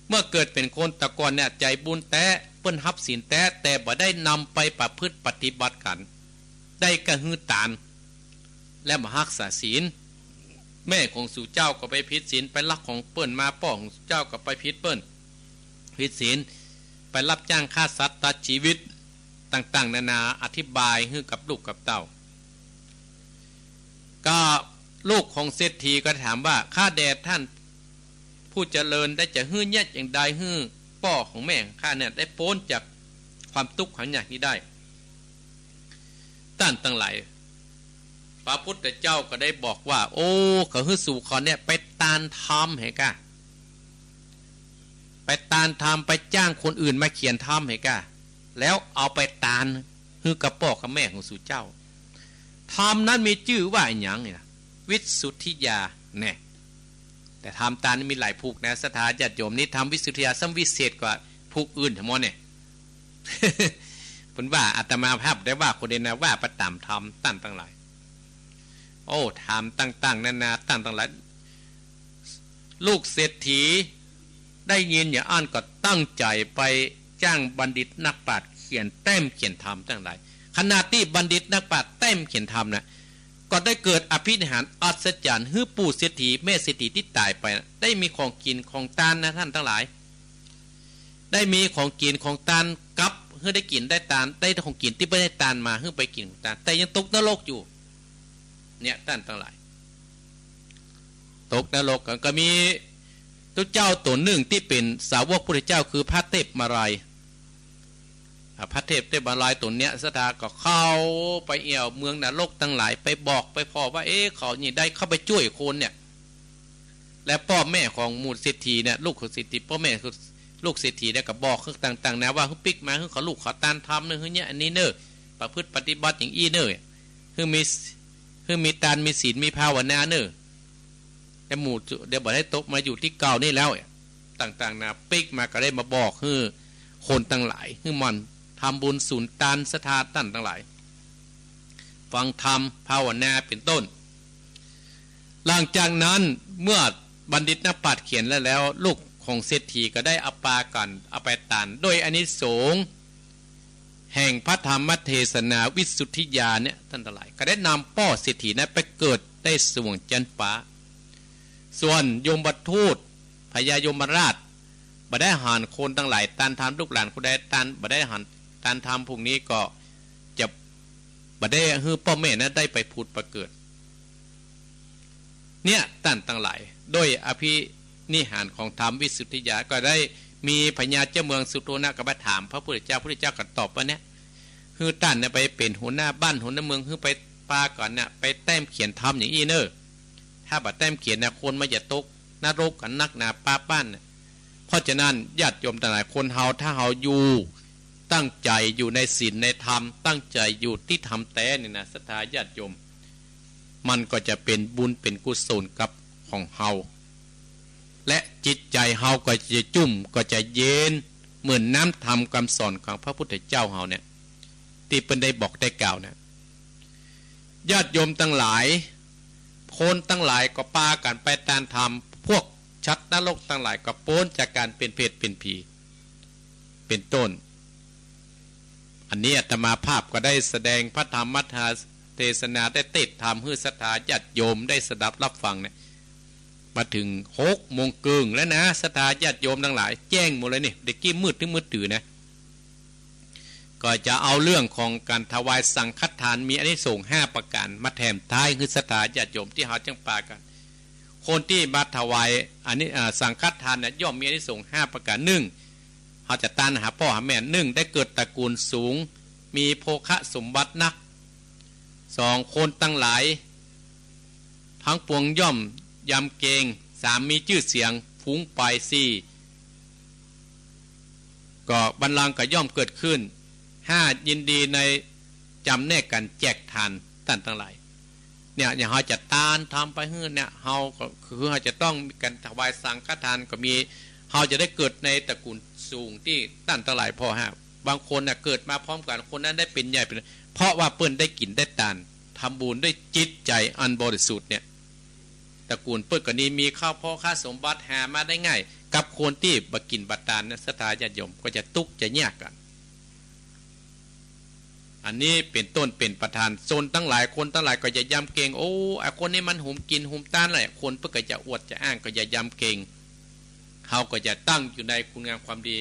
เมื่อเกิดเป๋นคนตะก่อนเนี่ย ใจ๋บุญแต๊ เปิ้นฮับศีลแต๊ แต่บ่ได้นำไปประพฤติปฏิบัติกั๋น ได้ก้าหื้อตาน และบ่ฮักษาศีล แม่ของสูเจ้าก็ไปผิดศีล ไปลักของเปิ้นมา ป้อของสูเจ้าก็ไปผิดเปิ้น ผิดศีล ไปฮับจ้างฆ่าสัตว์ตัดจีวิต ต่างๆ นานา อธิบายหื้อกับลูกกับเต้า ก็ลูกของเศรษฐีก็ถามว่า ข้าแด่ท่านผู้เจริญ ได้จะหื้อเยียะอย่างใดหื้อป้อของแม่ของข้าเนี่ย ได้ป๊นจากความตุ๊กข์ความยากนี้ได้ ต้านตังหลาย พระพุทธเจ้าก็ได้บอกว่า โอ้ ขอหื้อสูข้อเนี่ยไปตานธรรมหื้อก้า ไปตานธรรม ไปจ้างคนอื่นมาเขียนธรรมหื้อก้า แล้วเอาไปตานหื้อกับป้อกับแม่ของสูเจ้า ธรรมนั้นมีจื้อว่าอะหยังเนี่ย วิสสุทธิญาณ แน่ แต่ธรรมตานนี่มีหลายผูกนะ ศรัทธาญาติโยม นี่ธรรมวิสสุทธิญาณซ้ำวิเศษกว่าผูกอื่นทั้งหมดเนี่ย เปิ้นว่า อาตมาภาพได้ว่าคนเดียวนะ ว่าไปต๋ามธรรม ต้านตังหลาย โอ้ ธรรมต่างๆ นานา ต้านตังหลาย ลูกเศรษฐีได้ยินอย่างอั้นก็ตั้งใจ๋ไปจ้างบัณฑิตนักปราชญ์เขียนแต้มเขียนธรรม ต้านตังหลาย ขณะตี้บัณฑิตนักปราชญ์แต้มเขียนธรรมน่ะ ก็ได้เกิดอภินิหารอัศจรรย์ หื้อปู่เศรษฐีแม่เศรษฐีตี้ต๋ายไปน่ะ ได้มีของกิ๋นของตานนะ ต้านตังหลาย ได้มีของกิ๋นของตานกับหื้อได้กิ๋นได้ตาน ได้ของกิ๋นตี้บ่ได้ตานมาหื้อไปกิ๋นของตาน แต่ยังตกนรกอยู่ เนี่ย ต้านตังหลาย ตกนรก ก็มีตุ๊เจ้าต๋นนึ่งตี้เป๋นสาวกพุทธเจ้า คือพระเทพมาลัย อ่า พระเทพ เทพมาลัยต๋นเนี้ย ศรัทธาก็เข้าไปแอ่วเมืองนรกตังหลาย ไปบอกไปผ่อว่า เอ๊ะ เขานี่ได้เข้าไปจ้วยคนเนี่ย และป้อแม่ของหมู่เศรษฐีเนี่ย ลูกของเศรษฐี ป้อแม่คือลูกเศรษฐีเนี่ยก็บอกต่างๆ นานาว่า หื้อปิ๊กมา หื้อเขาลูกเขาตานธรรมเน่อ หื้อเยียะอันนี้เน่อ ประพฤติปฏิบัติอย่างอี้เน่อ หื้อมี หื้อมีตานมีศีลมีภาวนาเน่อ แต่หมู่เดี๋ยวบ่ได้ตกมาอยู่ตี้เก่านี่แล้ว ต่างๆ นานา ปิ๊กมาก็ได้มาบอกหื้อคนตังหลาย หื้อหมั่นทำบุญสุนตานศรัทธาต้านตังหลาย ฟังธรรมภาวนาเป๋นต้น หลังจากนั้นเมื่อบัณฑิตนักปราชญ์เขียนแล้ว แล้วลูกของเศรษฐีก็ได้เอาปากั๋นเอาไปตาน โดยอานิสงส์ แห่งพระธรรมเทศนาวิสุทธิญาณเนี่ย ต้านตังหลาย ก็ได้นำป้อเศรษฐีนั้นไปเกิดได้สวงจั๊นฟ้า ส่วนยมทูต พญายมราช บ่ได้หันคนตังหลาย ต้านทำลูกหลานคนใด ต้าน บ่ได้หัน ต้านทำพวกนี้ก็จะ บ่ได้หื้อป้อแม่นั้นได้ไปผุดไปเกิด เนี่ย ต้านตังหลาย โดยอภินิหารของธรรมวิสุทธิญาณ ก็ได้มีพญาเจ้าเมืองสุโธทนะก็มาถามพระพุทธเจ้า พุทธเจ้าก็ตอบว่าเนี่ย หื้อต้านเนี่ยไปเป๋นหัวหน้าบ้านหัวหน้าเมือง หื้อไปปากั๋นเนี่ย ไปแต้มเขียนธรรมอย่างอี้เน่อ ถ้าบ่แต้มเขียนนะ คนมันจะตกนรกกั๋นนักหนาปาบ้านน่ะ เพราะฉะนั้นญาติโยมตังหลาย คนเฮาถ้าเฮาอยู่ ตั้งใจ๋อยู่ในศีลในธรรม ตั้งใจ๋อยู่ตี้ธรรมแต๊นี่นะ ศรัทธาญาติโยม มันก็จะเป๋นบุญเป๋นกุศลกับของเฮา และจิตใจ๋เฮาก็จะจุ่ม ก็จะเย็น เหมือนน้ำธรรมกำสอนของพระพุทธเจ้าเฮาเนี่ย ตี้เปิ้นได้บอกได้กล่าวเนี่ย ญาติโยมตังหลาย คนตังหลายก็ปากั๋นไปตานธรรม พวกสัตว์นรกตังหลายก็ป๊นจากก๋านเป๋นเปรตเป๋นผี เป๋นต้น อันนี้อาตมาภาพก็ได้แสดงพระธรรมเทศนา ได้เตศน์ธรรมหื้อศรัทธาญาติโยมได้สดับรับฟังเนี่ย มาเถิงหกโมงเกิ่งแล้วนะ ศรัทธาญาติโยมตังหลาย แจ้งหมดเลยนี่ เดี๋ยวกี้มืดตึงมืดตื่นนะ ก็จะเอาเรื่องของก๋านถวายสังฆทานมีอานิสงส์ห้าประก๋านมาแถมท้ายหื้อศรัทธาญาติโยมตี้เฮาจั้งปากั๋น คนตี้มาถวายอันนี้ อ่า สังฆทานเนี่ยย่อมมีอานิสงส์ห้าประก๋าน นึ่ง เฮาจะตานหาป้อหาแม่ นึ่ง ได้เกิดตระกูลสูง มีโภคสมบัตินัก สอง คนตังหลายตังปวงย่อมยำเกรง สาม มีจื้อเสียงฟุ้งไป สี่ ก็บัลลังก์ก็ย่อมเกิดขึ้น ห้า ยินดีในจ๋ำแนกก๋านแจกทาน ต้านตังหลาย เนี่ย อย่างเฮาจะตานธรรมไปหื้อเนี่ย เฮาก็คือเฮาจะต้องมีก๋านถวายสังฆทานก็มี เฮาจะได้เกิดในตระกูลสูงตี้ต้านตังหลายผ่อหา บางคนน่ะเกิดมาพร้อมกั๋น คนนั้นได้เป๋นใหญ่เป๋น เพราะว่าเปิ้นได้กิ๋นได้ตาน ทำบุญด้วยจิตใจ๋อันบริสุทธิ์เนี่ย ตระกูลเปิ้นก็นี่มีข้าวโภคสมบัติหามาได้ง่าย กับคนตี้บ่กิ๋นบ่ตานเนี่ย ศรัทธาญาติโยมก็จะตุ๊กข์จะยากกั๋น อันนี้เป๋นต้นเป๋นประธาน ชนตังหลาย คนตังหลายก็จะยำเกรง โอ้ ไอ้คนนี้มันหุมกิ๋นหุมตานแหละ คนเปิ้นก็จะอวดจะอ้าง ก็จะยำเกรง เฮาก็จะตั้งอยู่ในคุณงามความดี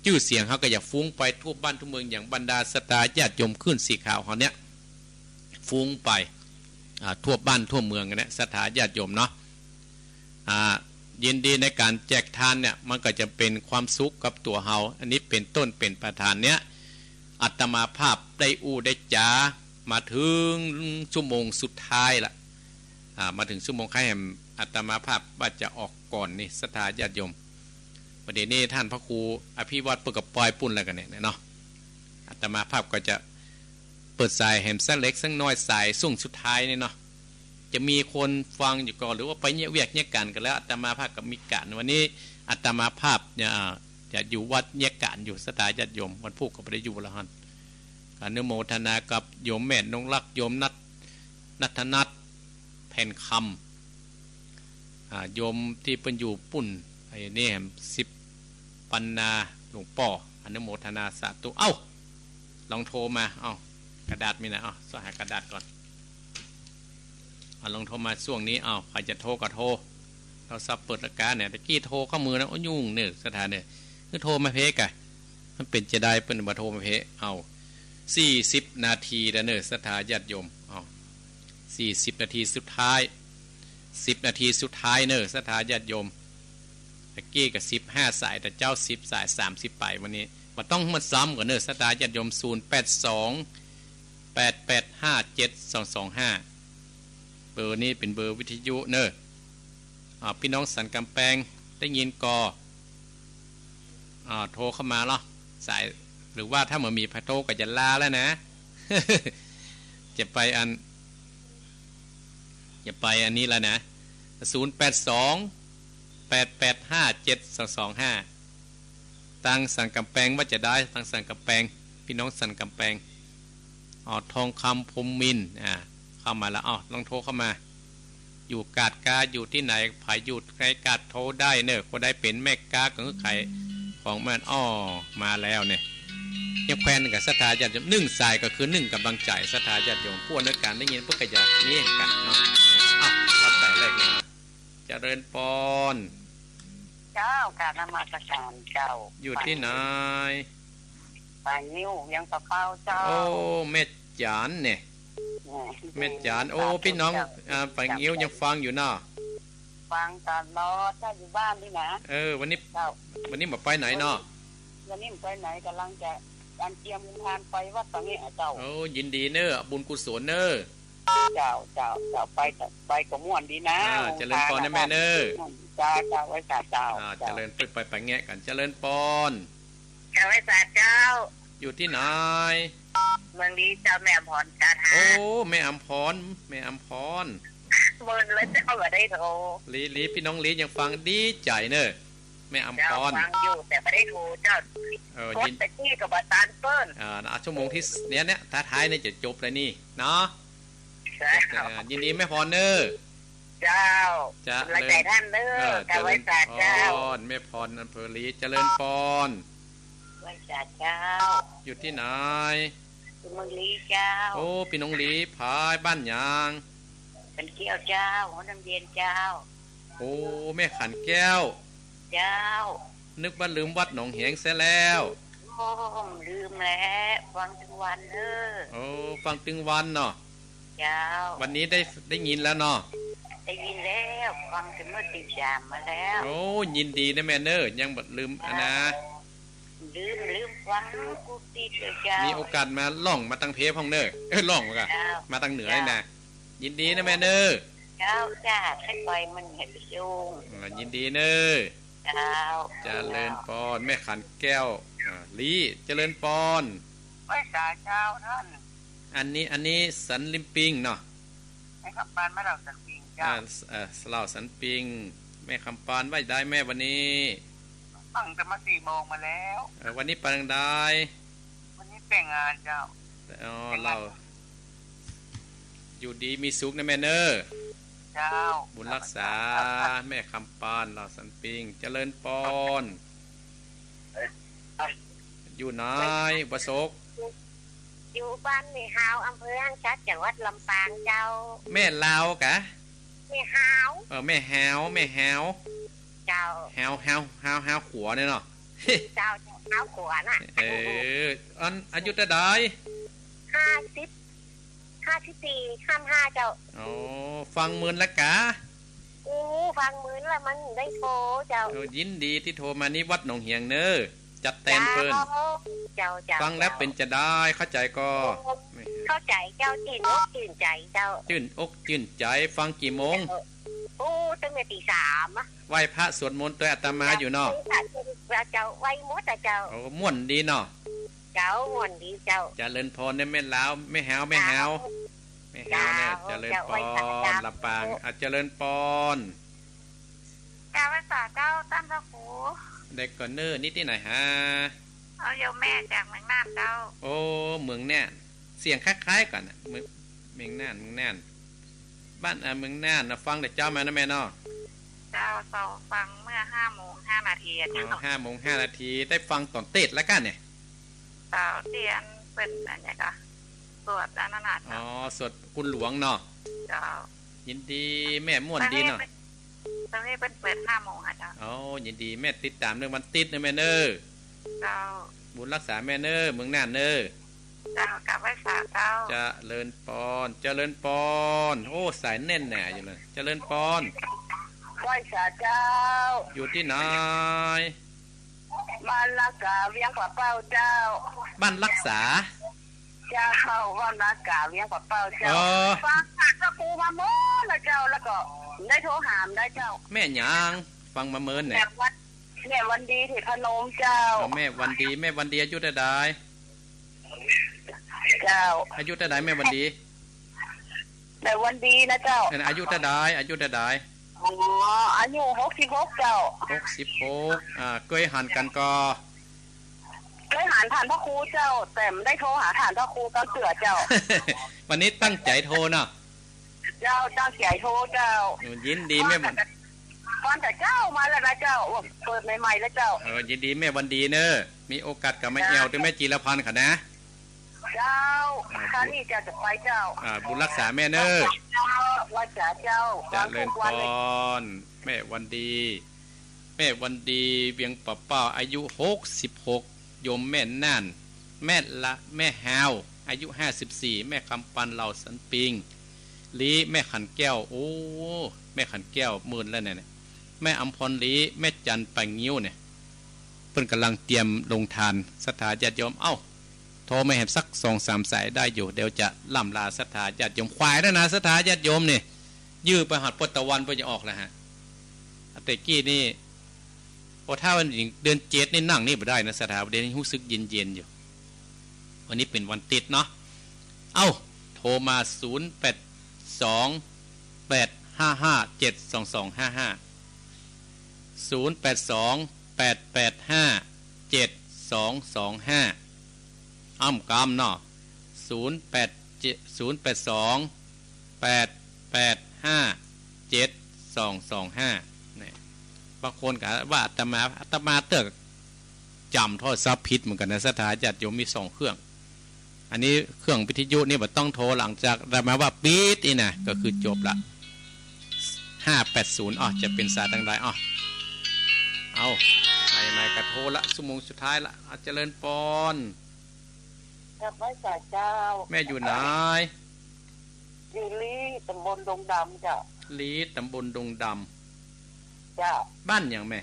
จื้อเสียงเฮาก็จะฟุ้งไปทั่วบ้านทั่วเมือง อย่างบรรดาศรัทธาญาติโยมคลื่นสีขาวเฮาเนี่ย ฟุ้งไป อ่า ทั่วบ้านทั่วเมืองเนี่ย ศรัทธาญาติโยมเนาะ อ่า ยินดีในก๋านแจกทานเนี่ย มันก็จะเป๋นความสุขกับตั๋วเฮา อันนี้เป๋นต้นเป๋นประธานเนี่ย อาตมาภาพได้อู้ได้จ๋ามาเถิงชั่วโมงสุดท้ายละ อ่า มาเถิงชั่วโมง ใค่แหมอาตมาภาพว่าจะออกก่อนนี่ ศรัทธาญาติโยม บ่าเดี่ยวนี้ต้านพระครูอภิวัฒน์เปิ้นก็ปอยปุ้นแล้วกั๋นเนี่ยเนาะ อาตมาภาพก็จะเปิดสายแหมสักเล็กสักน้อย สายส่วงสุดท้ายนี่เนาะ จะมีคนฟังอยู่ก่อ หรือว่าไปเยียะเวียกเยียะก๋านกั๋นแล้ว อาตมาภาพก็มีก๋าน วันนี้อาตมาภาพเนี่ย อ่า จะอยู่วัดเยียะก๋านอยู่ ศรัทธาญาติโยม วันพูกก็บ่ได้อยู่แล้วหั้น อนุโมทนากับโยมแม่นงรัก โยมนัท นัทธนัท แผ่นคำ อ่า โยมตี้เปิ้นอยู่ปุ้น ไอ้นี่แหม สิบปันนา หลวงป้อ อนุโมทนาสาธุ เอ้า ลองโทรมา เอ้า กระดาษมีนะ เอ้า ซอกหากระดาษก่อน เอา ลองโทรมาช่วงนี้ เอ้า ใผจะโทรก็โทร โทรศัพท์เปิดละกาเนี่ย ตะกี้โทรเข้ามือนะ โอ้ ยุ่งเน่อ ศรัทธาเนี่ย คือโทรมาเพ้กะ มันเป๋นจาใดเปิ้นบ่โทรมาเพ้ เอ้า สี่สิบนาทีแล้วเน่อ ศรัทธาญาติโยม เอ้า สี่สิบนาทีสุดท้าย สิบนาทีสุดท้ายเน่อ ศรัทธาญาติโยม ตะกี้ก็สิบห้าสาย แต่เจ๊าสิบสาย สามสิบไป วันนี้บ่ต้องมาซ้ำกั๋นเน่อ ศรัทธาญาติโยม ศูนย์แปดสอง แปดแปดห้า เจ็ดสองสองห้า เบอร์นี้เป๋นเบอร์วิทยุเน่อ อ่า ปี้น้องสันก๋ำแปงได้ยินก่อ อ่า โทรเข้ามาเนาะ สาย หรือว่าถ้าบ่มีไผโทรก็จะลาแล้วนะ จะไปอัน จะไปอันนี้แล้วนะ ศูนย์แปดสอง แปดแปดห้า เจ็ดสองสองห้า ตางสันก๋ำแปงว่าจาใด ตางสันก๋ำแปง ปี้น้องสันก๋ำแปง อ๋อ ทองคำพรหมมินทร์ อ่า เข้ามาแล้ว อ้าว ลองโทรเข้ามา อยู่กาดกา อยู่ตี้ไหน ใผอยู่ไกลกาดโทรได้เน่อ คนใดเป๋นแม่ก๊าก็คือขายของมัน อ้อ มาแล้วเนี่ย ยังแควนกับศรัทธาญาติโยม นึ่งสายก็คือนึ่งกำลังใจ๋ ศรัทธาญาติโยม ผู้อำนวยการได้ยินเปิ้นก็อยากมีกั๋นเนาะ อ้าว รับสายแรกมา เจริญปอน เจ้า กราบนมัสการเจ้า อยู่ตี้ไหน ป่างิ้ว เวียงป่าเป้าเจ้า โอ้ แม่จ๋านเนี่ย แม่จ๋าน โอ้ เจ้า ปี้น้อง เจ้า อ่า ป่างิ้ว เจ้า ยังฟังอยู่เนาะ ฟังตลอด ถ้าอยู่บ้านนี่นะ เออ วันนี้ เจ้า วันนี้บ่ไปไหนเนาะ วันนี้บ่ไปไหน ก่ำลังจะอันเตรียมเดินตางไปวัดตางนี้อะเจ้า โอ้ ยินดีเน้อ บุญกุศลเน้อ เจ้า เจ้า เจ้า ไป ไปก็ม่วนดีนะ อ่า เจริญปอนนะแม่เน้อ เจ้า เจ้า ไหว้สาเจ้า อ่า เจ้า เจริญ ไป ไป ไปแงะกั๋น เจริญปอน เจ้า ไหว้สาเจ้า อยู่ตี้ไหน เมืองลี้เจ้า แม่อำพรจ้า โอ้ แม่อำพร แม่อำพร เมินแล้วเจ้า บ่ได้โทร ลี้ ลี้ ปี้น้องลี้ยังฟังดีใจ๋เน้อ แม่อำพร เจ้า ฟังอยู่ แต่บ่ได้โทรเจ้า เออ โทร ยิน แต่กี้ก็บ่ตันเปิ้น อ่า ชั่วโมงตี้ เนี่ย เนี่ย ท้ายๆ เนี่ยจะจบแล้วนี่เนาะ เจ้า เออ ยินดีแม่พรเน้อ เจ้า เจริญ กำลังใจ๋ต้านเน้อ เออ เจ้า เจริญ ไหว้สาเจ้า ปอน แม่พร อำเภอลี้ เจริญปอน ไหว้สาเจ้า อยู่ตี้ไหน อยู่เมืองลี้เจ้า โอ้ ปี้น้องลี้ ผายบ้านหยัง ขันแก้วเจ้า หัวน้ำเย็นเจ้า โอ้ แม่ขันแก้ว เจ้า นึกว่าลืมวัดหนองแหงเสียแล้ว โอ้ ลืมแล้ว ฟังตึงวันเน้อ โอ้ ฟังตึงวันเนาะ เจ้า วันนี้ได้ ได้ยินแล้วเนาะ ได้ยินแล้ว ฟังแต่เมื่อตีสามมาแล้ว โอ้ ยินดีนะแม่เน้อ ยังบ่ลืมอะนะ เจ้า ลืม ลืมฟังกู้ตี้เจ้า มีโอกาสมาล่องมาตางเพพ่องเน้อ เอ้ย ล่องมาก่ะ เจ้า มาตางเหนือนี่นะ ยินดีนะแม่เน้อ เจ้า จ้า ใค่ไปมันเห็นไปจุง อ่า ยินดีเน้อ เจ้า เจริญปอน แม่ขันแก้ว อ่า ลี้ เจริญปอน ไหว้สาเจ้าต้าน อันนี้ อันนี้สันริมปิงเนาะ แม่คำปานมาเหล่าสันปิงเจ้า อ่า เอ่อ เหล่าสันปิง แม่คำปานว่าจะได้แม่วันนี้ ฟังแต่มาสี่โมงมาแล้ว เอ่อ วันนี้ไปตางใด วันนี้ไปงานเจ้า อ๋อ ไปงาน เหล่า อยู่ดีมีสุขนะแม่เน้อ เจ้า บุญรักษา แม่คำปาน เหล่าสันปิง เจริญปอน อยู่ไหน อุบาสก อยู่บ้านแม่ฮาว อำเภอห้างฉัตร จังหวัดลำปางเจ้า แม่ลาวกะ แม่ฮาว เออ แม่ฮาว แม่ฮาว เจ้า ฮาว ฮาว ฮาว ฮาวขัวเนี่ยเนาะ เจ้า ฮาวขัวน่ะ เออ อัน อายุเต้าใด ห้าสิบ ห้าสิบสี่ ข้ามห้าเจ้า อ๋อ ฟังเมินละกะ อู้ ฟังเมินละมันได้โทรเจ้า เออ ยินดีตี้โทรมา นี่วัดหนองแหงเน้อ จัดแตนเปิ้น เจ้า เจ้า เจ้า ฟังแล้วเป๋นจะใด เข้าใจ๋ก่อ เข้าใจ๋เจ้า จื้นอกจื้นใจ๋เจ้า จื้นอกจื้นใจ๋ ฟังกี่โมง อู้ ตั้งแต่ตีสามอะ ไหว้พระสวดมนต์ตวยอาตมาอยู่เนาะ เจ้า ไหว้หมดอะเจ้า โอ้ ม่วนดีเนาะ เจ้า ม่วนดีเจ้า เจริญปอนเน้อแม่ลาว แม่ฮาว แม่ฮาว เจ้า แม่ฮาวเนี่ย เจ้า เจริญปอน เจ้า ไหว้สาเจ้า ลำปาง อ่ะ เจริญปอน กราบไหว้สาเจ้าต้านพระครู เด็กก่อนเน้อ นี่ตี้ไหนฮะ เอาโยมแม่จากเมืองน่านเจ้า โอ้ เมืองน่าน เสียงคล้ายๆ กั๋นน่ะ เมือง เมืองน่าน เมืองน่าน บ้าน อ่า เมืองน่านน่ะ ฟังแต่เจ๊ามานะแม่เนาะ เจ้า เจ้าฟังเมื่อห้าโมงห้านาทีอะ อ๋อ เจ้า ห้าโมงห้านาที ได้ฟังต๋อนเตศน์แล้วกั๋นเนี่ย เจ้า ตี้อันเปิ้นอันเนี้ยก็ สวดอันนั้นน่ะ อ๋อ เจ้า สวดคุณหลวงเนาะ เจ้า ยินดีแม่ ม่วนดีเนาะ ตรงนี้เปิ้นเปิดห้าโมงอะเจ้า อ๋อ ยินดีแม่ ติดต๋ามเรื่องวันติ๊ดเน้อแม่เน้อ เจ้า บุญรักษาแม่เน้อ เมืองน่านเน้อ เจ้า กราบไหว้สาเจ้า เจริญปอน เจริญปอน โอ้ สายแน่นหนาอยู่เลย เจริญปอน ไหว้สาเจ้า อยู่ตี้ไหน บ้านรักษาเวียงป่าเป้าเจ้า บ้านรักษา เจ้า บ้านรักษาเวียงป่าเป้าเจ้า เออ ฟังพระครูมาเมินละเจ้า แล้วก็ได้โทรหาได้เจ้า แม่หยัง ฟังมาเมินเนี่ย แม่วัน แม่วันดีเทพนมเจ้า เออ แม่วันดี แม่วันดีอายุเต้าใด เจ้า อายุเต้าใดแม่วันดี แม่วันดีนะเจ้า เออ อายุเต้าใด อายุเต้าใด อ๋อ อายุหกสิบหกเจ้า หกสิบหก อ่า เกยหันกั๋นก่อ เกยหันต้านพระครูเจ้า แต่บ่ได้โทรหาต้านพระครูจักเตื้อเจ้า วันนี้ตั้งใจ๋โทรเนาะ เจ้า ตั้งใจ๋โทรเจ้า อืม ยินดีแม่วัน วันแต่เจ้ามาแล้วนะเจ้า โอ้ เปิดใหม่ๆแล้วเจ้า เออ ยินดีแม่วันดีเนอะ มีโอกาสก็มาแอ่วตวยแม่จีรพันธ์เขานะ เจ้า อ่า คราวนี้เจ้าจะไปเจ้า อ่า บุญรักษาแม่เนอะ เจ้า รักษาเจ้า เจริญพร แม่วันดี แม่วันดี เวียงป่าเป้า อายุหกสิบหก โยมแม่น่าน แม่ละ แม่ฮาว อายุห้าสิบสี่ แม่คำปัน เหล่าสันปิง ลี แม่ขันแก้ว โอ้ แม่ขันแก้ว หมื่นแล้วเนี่ย แม่อำพรลี แม่จันป่างิ้วเนี่ย เปิ้นก่ำลังเตรียมโฮงตาน ศรัทธาญาติโยม เอ้า โทรมาแหมสักสองสามสายได้อยู่ เดี๋ยวจะล่ำลาศรัทธาญาติโยม ขวายแล้วนะ ศรัทธาญาติโยมเนี่ย ยื้อไปฮอดปดตะวันเปิ้นจะออกแล้วฮะ แต่กี้นี่ โอ้ ถ้าวันเดือนเจ็ดนี่นั่งนี่บ่ได้นะ ศรัทธา เดี๋ยวนี้ฮู้สึกเย็นๆ อยู่ วันนี้เป๋นวันติ๊ดเนาะ เอ้า โทรมา ศูนย์แปดสอง แปดห้าห้า เจ็ดสองสองห้าห้า ศูนย์แปดสอง แปดแปดห้า เจ็ดสองสองห้า อ้ำกำเนาะ ศูนย์แปดเจ็ด ศูนย์แปดสอง แปดแปดห้า เจ็ดสองสองห้า เนี่ย บางคนก็ว่าอาตมา อาตมาเตื้อ จ๋ำโทรศัพท์ผิดเหมือนกั๋นนะ ศรัทธาญาติโยม มีสองเครื่อง อันนี้เครื่องวิทยุนี่บ่ต้องโทร หลังจากอาตมาว่าปิดนี่นะ ก็คือจบละ ห้าแปดศูนย์ อ้อ จะเป๋นสายตางใด อ้อ เอ้า ไหนๆ ก็โทรละ ชั่วโมงสุดท้ายละ อ้าว เจริญปอน กราบไหว้สาเจ้า แม่อยู่ไหน อยู่ลี้ ต๋ำบลดงดำเจ้า ลี้ ต๋ำบลดงดำ เจ้า บ้านหยังแม่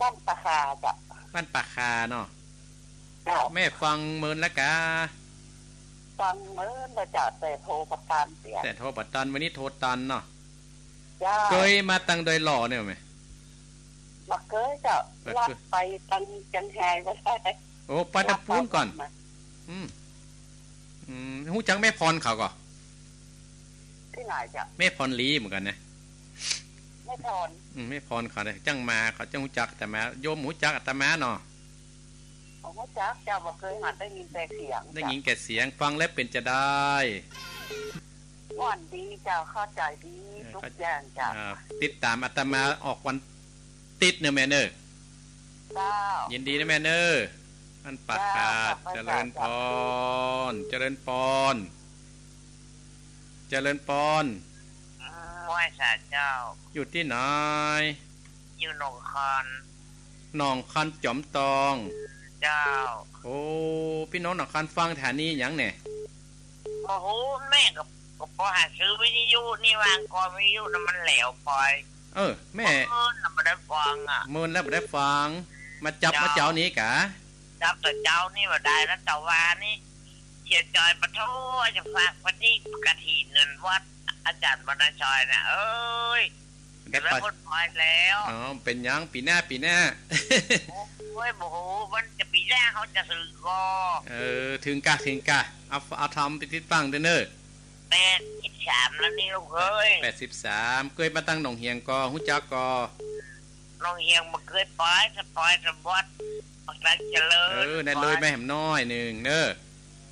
บ้านป่าคาเจ้า บ้านป่าคาเนาะ เจ้า แม่ฟังเมินแล้วกา ฟังเมินแล้วเจ้า แต่โทรบ่ตันเตี้ย แต่โทรบ่ตัน วันนี้โทรตันเนาะ เจ้า เกยมาตังดอยหล่อเนี่ยแม่ บ่เกยเจ้า บ่เกย ลัดไปตังเจียงฮายบ่ได้ โอ้ ไปตะปูนก่อน ลัดไปลัดมา อืม อืม ฮู้จักแม่พรเขาก่อ ตี้ไหนเจ้า แม่พรลีเหมือนกั๋นนะ แม่พร อืม แม่พรเขาเนี่ย จั้งมา เขาจั้งฮู้จักอาตมา โยมฮู้จักอาตมาเนาะ ฮู้จักเจ้า บ่เกยหัน ได้ยินแต่เสียง ได้ยินแต่เสียง ฟังแล้วเป๋นจะใด ม่วนดีเจ้า เข้าใจ๋ดี เออ ทุกอย่างเจ้า อ่า ติดต๋ามอาตมาออกวันติ๊ดเนอะแม่เนอะ เจ้า ยินดีนะแม่เนอะ อันปากขาด เจ้า ขอบคุณ เจริญปอน เจ้า เจริญปอน เจริญปอน อืม ไหว้สาเจ้า อยู่ตี้ไหน อยู่หนองคอน หนองคอนจ๋อมตอง เจ้า โอ้ ปี้น้องหนองคอนฟังสถานีหยังเนี่ย บ่ฮู้ แม่ก็ ก็ปอหาซื้อวิทยุนี่ วางก่อนวิทยุน่ะมันแหลวไป เออ แม่ เมินน่ะบ่ได้ฟังอะ เมินแล้วบ่ได้ฟัง มาจับ เจ้า มาเจ้านี้กะ จับแต่เจ้านี่บ่ได้นะ แต่ว่านี่ เสียจอยปะโท้ จะฝากไปตี้กฐินนั่นวัดอาจ๋ารย์บรรณชอยน่ะ เอ้ย ได้ไป เดี๋ยวคนไปแล้ว อ๋อ เป๋นหยัง ปี๋หน้า ปี๋หน้า โอ้ย บ่ฮู้ มันจะปี๋หน้าเขาจะถึงก่อ เออ ถึงกะ ถึงกะ เอา เอาธรรมไปติดฟังเต๊อะเน่อ แปดสิบสามแล้วนี่ลูกเอ้ย แปดสิบสาม เกยมาตังหนองเหียงก่อ ฮู้จักก่อ หนองเหียงบ่เกยไป สะปอยสะบอด บักตันเจริญ เออ นั่นเลย ไป แม่แหมน้อยนึ่งเน่อ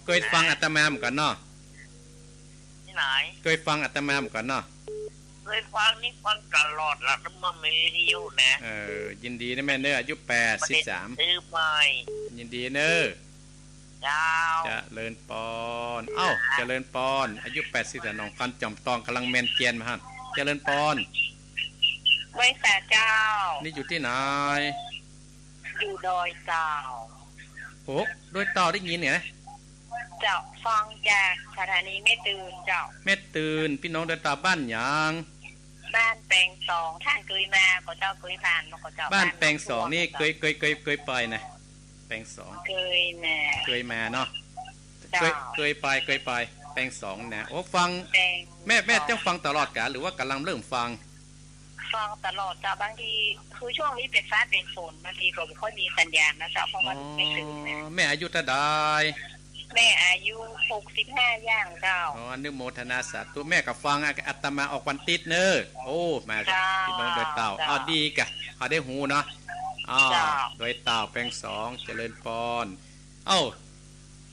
เกยฟังอาตมาเหมือนกั๋นเนาะ ตี้ไหน เกยฟังอาตมาเหมือนกั๋นเนาะ เกยฟังนี่ฟังตลอดละ เมื่อมีวิทยุนะ เออ ยินดีนะแม่เน่อ อายุแปดสิบสาม บ่ได้ซื้อใหม่ ยินดีเน่อ เจ้า เจริญปอน เอ้า เจริญปอน อายุแปดสิบ แต่หนองคอนจ๋อมตองก่ำลังแมนเจียนมาฮะ เจริญปอน ไหว้สาเจ้า นี่อยู่ตี้ไหน อยู่ดอยเต่า โอ้ ดอยเต่าได้ยินเนี่ยนะ เจ้า ฟังจากสถานีแม่ตื่นเจ้า แม่ตื่น ปี้น้องดอยเต่าบ้านหยัง บ้านแปงสอง ต้านเกยมาก่อเจ้า เกยผ่านมาก่อเจ้า บ้านแปงสองนี่ บ้าน เกย เกย เกย เกยไปนะ แปงสอง เกยมา เกยมาเนาะ เจ้า เกย เกยไป เกยไป แปงสองนะ โอ้ ฟัง แปง แม่ แม่ สอง จั้งฟังตลอดกา หรือว่าก่ำลังเริ่มฟัง ฟังตลอดเจ้า บางทีคือช่วงนี้เป๋นฟ้าเป๋นฝน บางทีก็บ่ค่อยมีสัญญาณนะเจ้า เพราะว่า อ๋อ ไม่ตื่นนะ แม่อายุเต้าใด แม่อายุหกสิบห้าย่างเจ้า อ๋อ อนุโมทนาสาธุ แม่ก็ฟังอาตมาออกวันติ๊ดเน่อ โอ้ มาจาก เจ้า พี่น้องดอยเต่า เจ้า อ้าว ดีกะ เขาได้ฮู้เนาะ อ้าว เจ้า ดอยเต่าแปงสอง เจริญปอน เอ้า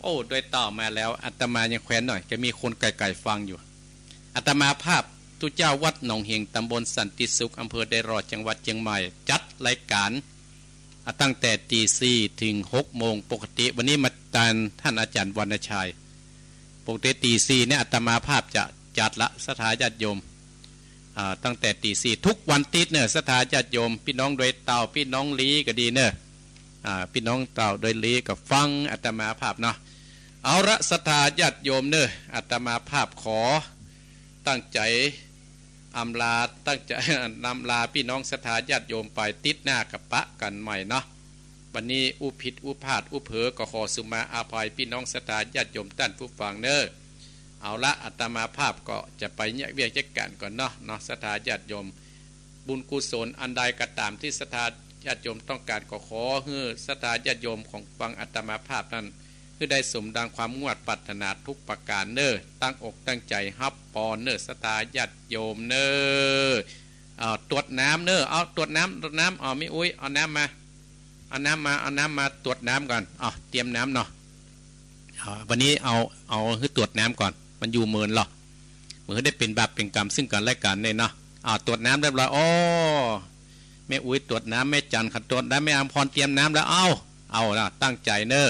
โอ้ ดอยเต่ามาแล้ว อาตมายังแควนหน่อย จะมีคนไกลๆฟังอยู่ อาตมาภาพ ตุ๊เจ้าวัดหนองเห็ง ตำบลสันติสุข อำเภอแดดร่อ จังหวัดเจียงใหม่ จัดรายก๋าน อ่ะ ตั้งแต่ตีสี่เถิงหกโมงปกติ วันนี้มาแตนต้านอาจ๋ารย์วรรณชัย ปกติตีสี่เนี่ยอาตมาภาพจะจัดละ ศรัทธาญาติโยม อ่า ตั้งแต่ตีสี่ทุกวันติ๊ดเน่อ ศรัทธาญาติโยม ปี้น้องดอยเต่า ปี้น้องลี้ก็ดีเน่อ อ่า ปี้น้องเต่าดอยลี้ก็ฟังอาตมาภาพเนาะ เอาละ ศรัทธาญาติโยมเน่อ อาตมาภาพขอตั้งใจ๋ อำลา ตั้งใจ๋ อำลาปี้น้องศรัทธาญาติโยมไป ติ๊ดหน้าก็ปะกั๋นใหม่เนาะ วันนี้อู้ผิดอู้พลาดอู้เผลอก็ขอสุมาอภัยปี้น้องศรัทธาญาติโยมต้านผู้ฟังเน่อ เอาละ อาตมาภาพก็จะไปเยียะเวียกเยียะก๋านก่อนเนาะ เนาะ ศรัทธาญาติโยม บุญกุศลอันใดก็ต๋ามตี้ศรัทธาญาติโยมต้องก๋าน ก็ขอหื้อศรัทธาญาติโยมของฟังอาตมาภาพนั้น หื้อได้สมดังความมุ่งมาดปรารถนาทุกประก๋านเน่อ ตั้งอกตั้งใจ๋ฮับปอนเน่อ ศรัทธาญาติโยมเน่อ เอา ตวดน้ำเน่อ เอา ตวดน้ำ ตวดน้ำ เอา แม่อุ๊ย เอาน้ำมา เอาน้ำมา เอาน้ำมาตวดน้ำก่อน เอา เตรียมน้ำเนาะ เอา วันนี้เอา เอาหื้อตวดน้ำก่อน มันอยู่เมินหรอ มันหื้อได้เป๋นบาปเป๋นก๋รรมซึ่งกั๋นและกั๋นเนี่ยเนาะ เอา ตวดน้ำเรียบร้อย อ้อ แม่อุ๊ยตวดน้ำ แม่จันเขาตวดน้ำ แม่อำพรเตรียมน้ำแล้ว เอา เอาละ ตั้งใจ๋เน่อ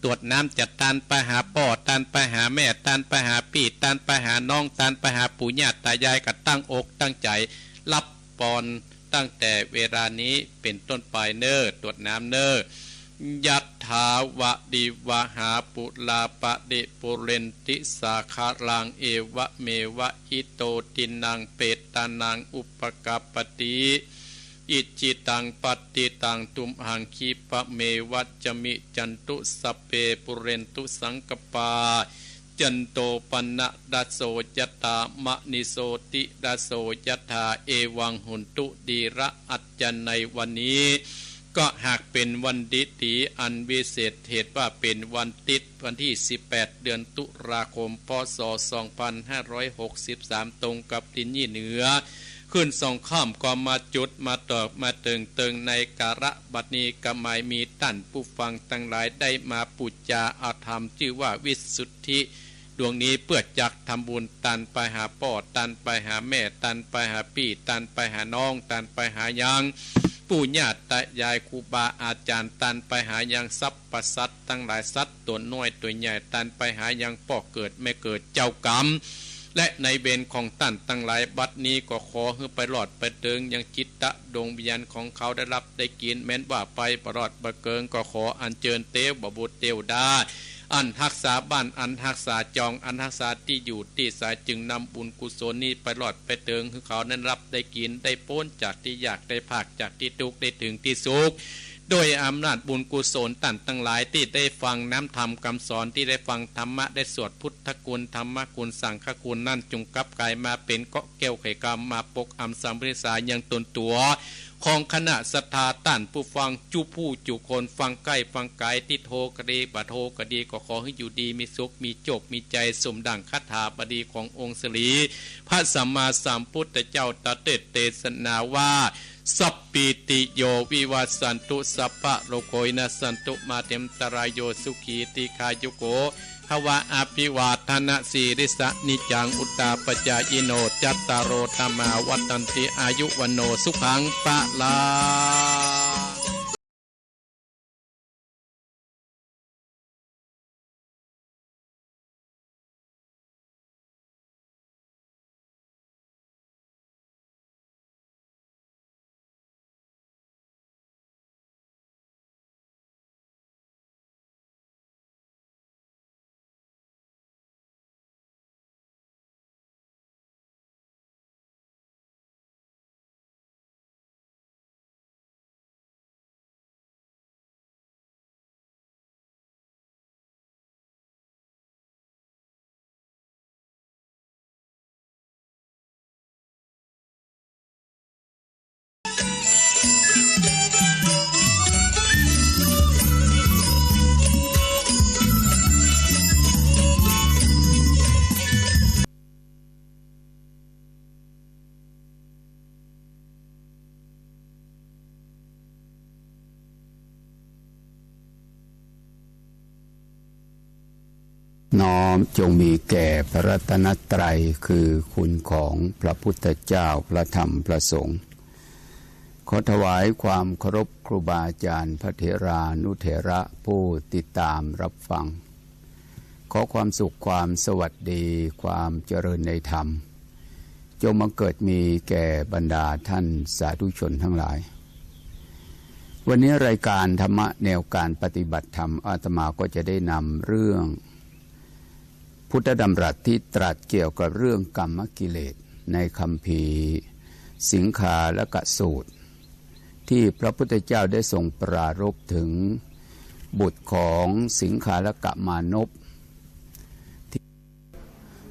ตวดน้ำจะตานไปหาป้อ ตานไปหาแม่ ตานไปหาปี้ ตานไปหาน้อง ตานไปหาปู่ย่าต๋ายาย ก็ตั้งอกตั้งใจ๋ฮับปอนตั้งแต่เวลานี้เป๋นต้นไปเน่อ ตวดน้ำเน่อ ยัตถาวะริวะหาปุราปะริปุเรนติสาคะรัง เอวะเมวะอิโตทินังเปตานังอุปะกัปปะติ อิจฉิตังปัตถิตังตุมหังคิปะเมวะสะมิจฉันตุ สัพเพปุเรนตุสังกปปา จันโทปะนะระโสยะถา มะณิโชติระโสยะถา เอวังโหนตุ ดีละ อาจ๋ารย์ในวันนี้ ก็หากเป๋นวันดีๆ อันวิเศษ เหตุว่าเป๋นวันติ๊ด วันตี้สิบแปด เดือนตุลาคม พ.ศ. สองพันห้าร้อยหกสิบสาม ตรงกับตีนยี่เหนือ ขึ้นสองค่ำ ก็มาจุดมาตอกมาเติ่งเติงในกาละบัดนี้ ก็หมายมีต้านผู้ฟังตังหลายได้มาปู๋จาเอาธรรมจื้อว่าวิสุทธิ ดวงนี้เปื้อจักทำบุญ ตานไปหาป้อ ตานไปหาแม่ ตานไปหาปี้ ตานไปหาน้อง ตานไปหายังปู่ย่าต๋ายายครูบาอาจ๋ารย์ ตานไปหายังสรรพสัตว์ตังหลาย สัตว์ตั๋วน้อยตั๋วใหญ่ ตานไปหายังป้อเกิดแม่เกิด เจ้ากรรมและนายเวรของต้านตังหลาย บัดนี้ก็ขอหื้อไปรอดไปเถิงยังจิตตะดวงวิญญาณของเขาได้ฮับได้กิ๋น แม้นว่าไปบ่รอดบ่เกิง ก็ขออัญเจิญเตวบุตรเตวดา อันฮักษาบ้าน อันฮักษาจอง อันฮักษาตี้อยู่ตี้อาศัย จึงนำบุญกุศลนี้ไปรอดไปเถิง หื้อเขานั้นฮับได้กิ๋น ได้ป๊นจากตี้ยาก ได้พากจากตี้ตุ๊กข์ ได้เถิงตี้สุข โดยอำนาจบุญกุศลต้านตังหลายตี้ได้ฟังน้ำธรรมกำสอน ตี้ได้ฟังธรรมะ ได้สวดพุทธคุณ ธรรมคุณ สังฆคุณนั้น จงกลับกลายมาเป๋นเกราะแก้วไขกรรม มาปกอำสำริดสายังตนตั๋ว ของคณะศรัทธาต้านผู้ฟังจุผู้จุคน ฟังใก้ฟังไก๋ ตี้โทรก็ดี บ่โทรก็ดี ก็ขอหื้ออยู่ดีมีสุข มีโจคมีชัย สมดั่งคาถาบาลีขององค์สรีพระสัมมาสัมพุทธเจ้าตรัสเตศนาว่า สัพพีติโยวิวัชชันตุ สัพพะโรโควินัสสันตุ มาเตอันตะราโย สุขีตีฆายุโก ภะวะ อภิวาทะนะสีลิสสะ นิจจัง อุตตาปะจายิโน จัตตาโร ธัมมา วัฑฒันติ อายุ วัณโณ สุขัง พะลัง น้อมจงมีแก่พระรัตนตรัย คือคุณของพระพุทธเจ้า พระธรรม พระสงฆ์ ขอถวายความเคารพครูบาอาจารย์ พระเถรานุเถระผู้ติดตามรับฟัง ขอความสุข ความสวัสดี ความเจริญในธรรม จงบังเกิดมีแก่บรรดาท่านสาธุชนทั้งหลาย วันนี้รายการธรรมะแนวการปฏิบัติธรรม อาตมาก็จะได้นำเรื่องพุทธดำรัสที่ตรัสเกี่ยวกับเรื่องกามกิเลส ในคัมภีร์สิงคาละกะสูตร ที่พระพุทธเจ้าได้ทรงปรารภถึงบุตรของสิงคาละกะมานพ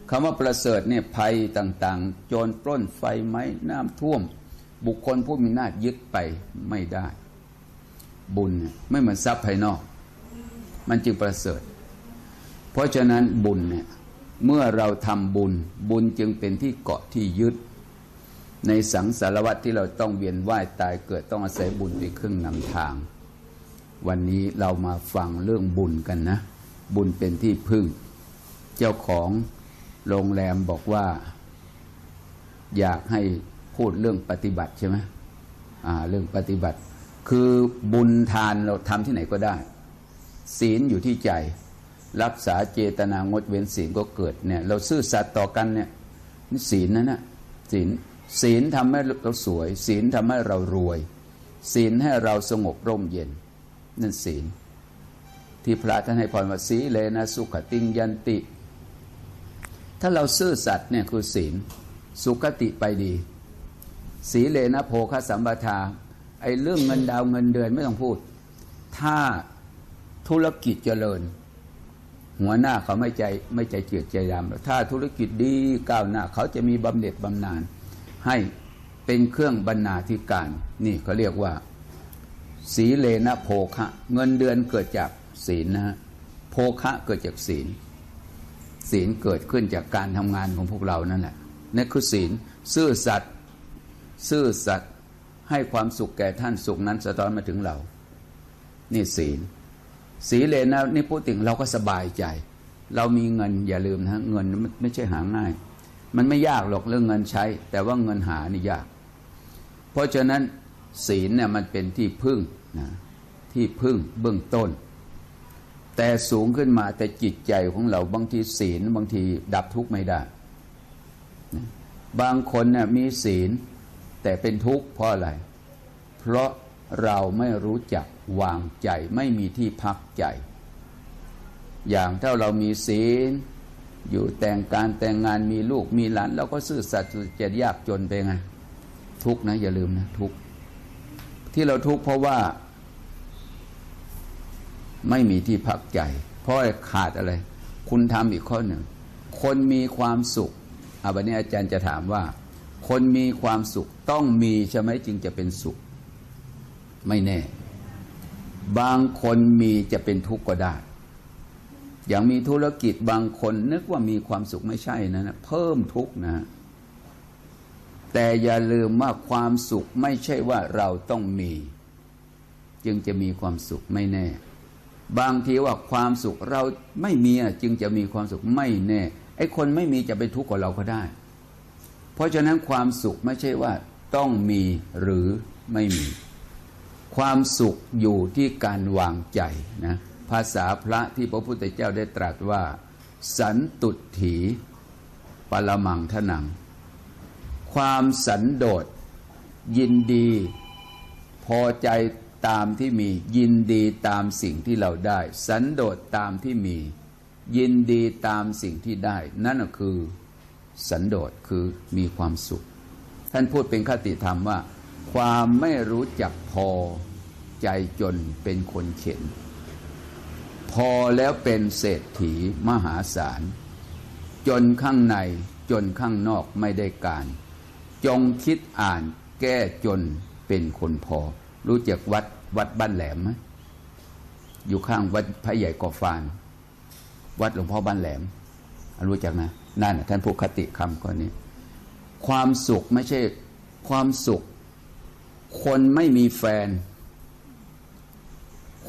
คำว่าประเสริฐเนี่ย ภัยต่างๆ โจรปล้น ไฟไหม้ น้ำท่วม บุคคลผู้มีอำนาจยึดไปไม่ได้ บุญเนี่ยไม่เหมือนทรัพย์ภายนอก มันจึงประเสริฐ เพราะฉะนั้นบุญเนี่ย เมื่อเราทำบุญ บุญจึงเป็นที่เกาะที่ยึด ในสังสารวัฏที่เราต้องเวียนว่ายตายเกิด ต้องอาศัยบุญเป็นเครื่องนำทาง วันนี้เรามาฟังเรื่องบุญกันนะ บุญเป็นที่พึ่ง เจ้าของโรงแรมบอกว่า อยากให้พูดเรื่องปฏิบัติใช่ไหม อ่า เรื่องปฏิบัติ คือบุญทานเราทำที่ไหนก็ได้ ศีลอยู่ที่ใจ รักษาเจตนางดเว้น ศีลก็เกิดเนี่ย เราซื่อสัตย์ต่อกันเนี่ย นี่ศีลนั่นนะ ศีล ศีลทำให้เราสวย ศีลทำให้เรารวย ศีลให้เราสงบร่มเย็น นั่นศีล ที่พระท่านให้พรว่า สีเลนะสุขติงยันติ ถ้าเราซื่อสัตย์เนี่ยคือศีล สุขติไปดี สีเลนะโภคสัมปทา ไอ้เรื่องเงินดาวเงินเดือนไม่ต้องพูด ถ้าธุรกิจเจริญ หัวหน้าเขาไม่ใจ ไม่ใจเจือดใจดำ ถ้าธุรกิจดีก้าวหน้า เขาจะมีบำเหน็จบำนาญ ให้เป็นเครื่องบรรณาธิการ นี่เขาเรียกว่า สีเลนะโภคะ เงินเดือนเกิดจากศีลนะฮะ โภคะเกิดจากศีล ศีลเกิดขึ้นจากการทำงานของพวกเรานั่นแหละ นั่นคือศีล ซื่อสัตย์ ซื่อสัตย์ ให้ความสุขแก่ท่าน สุขนั้นสะท้อนมาถึงเรา นี่ศีล สีเลนะนิพพุติง เราก็สบายใจ เรามีเงิน อย่าลืมนะ เงินไม่ ไม่ใช่หาง่าย มันไม่ยากหรอกเรื่องเงินใช้ แต่ว่าเงินหานี่ยาก เพราะฉะนั้นศีลเนี่ยมันเป็นที่พึ่งนะ ที่พึ่งเบื้องต้น แต่สูงขึ้นมา แต่จิตใจของเรา บางทีศีลบางทีดับทุกข์ไม่ได้นะ บางคนเนี่ยมีศีลแต่เป็นทุกข์เพราะอะไร เพราะเราไม่รู้จักวางใจ ไม่มีที่พักใจ อย่างถ้าเรามีศีล อยู่แต่งการแต่งงาน มีลูกมีหลาน เราก็ซื่อสัตย์สุจริต ยากจนไปไง ทุกข์นะ อย่าลืมนะ ทุกข์ ที่เราทุกข์เพราะว่า ไม่มีที่พักใจ เพราะขาดอะไร คุณธรรมอีกข้อหนึ่ง คนมีความสุข อ่ะ วันนี้อาจารย์จะถามว่า คนมีความสุขต้องมีใช่ไหมจึงจะเป็นสุข ไม่แน่ บางคนมีจะเป็นทุกข์ก็ได้ อย่างมีธุรกิจ บางคนนึกว่ามีความสุข ไม่ใช่นะ เพิ่มทุกข์นะ แต่อย่าลืมว่าความสุขไม่ใช่ว่าเราต้องมี จึงจะมีความสุข ไม่แน่ บางทีว่าความสุขเราไม่มีอะ จึงจะมีความสุข ไม่แน่ ไอ้คนไม่มีจะเป็นทุกข์กว่าเราก็ได้ เพราะฉะนั้นความสุขไม่ใช่ว่าต้องมีหรือไม่มี ความสุขอยู่ที่การวางใจนะ ภาษาพระที่พระพุทธเจ้าได้ตรัสว่า สันตุตถี ปรมังธนัง ความสันโดษ ยินดี พอใจตามที่มี ยินดีตามสิ่งที่เราได้ สันโดษตามที่มี ยินดีตามสิ่งที่ได้ นั่นน่ะคือสันโดษ คือมีความสุข ท่านพูดเป็นคติธรรมว่า ความไม่รู้จักพอ ใจจนเป็นคนเข็ญ พอแล้วเป็นเศรษฐีมหาศาล จนข้างในจนข้างนอกไม่ได้การ จงคิดอ่านแก้จนเป็นคนพอ รู้จักวัด วัดบ้านแหลมไหม อยู่ข้างวัดพระใหญ่ก่อฟาน วัดหลวงพ่อบ้านแหลม รู้จักนะ นั่นน่ะ ท่านพูดคติธรรมข้อนี้ ความสุขไม่ใช่ ความสุข คนไม่มีแฟน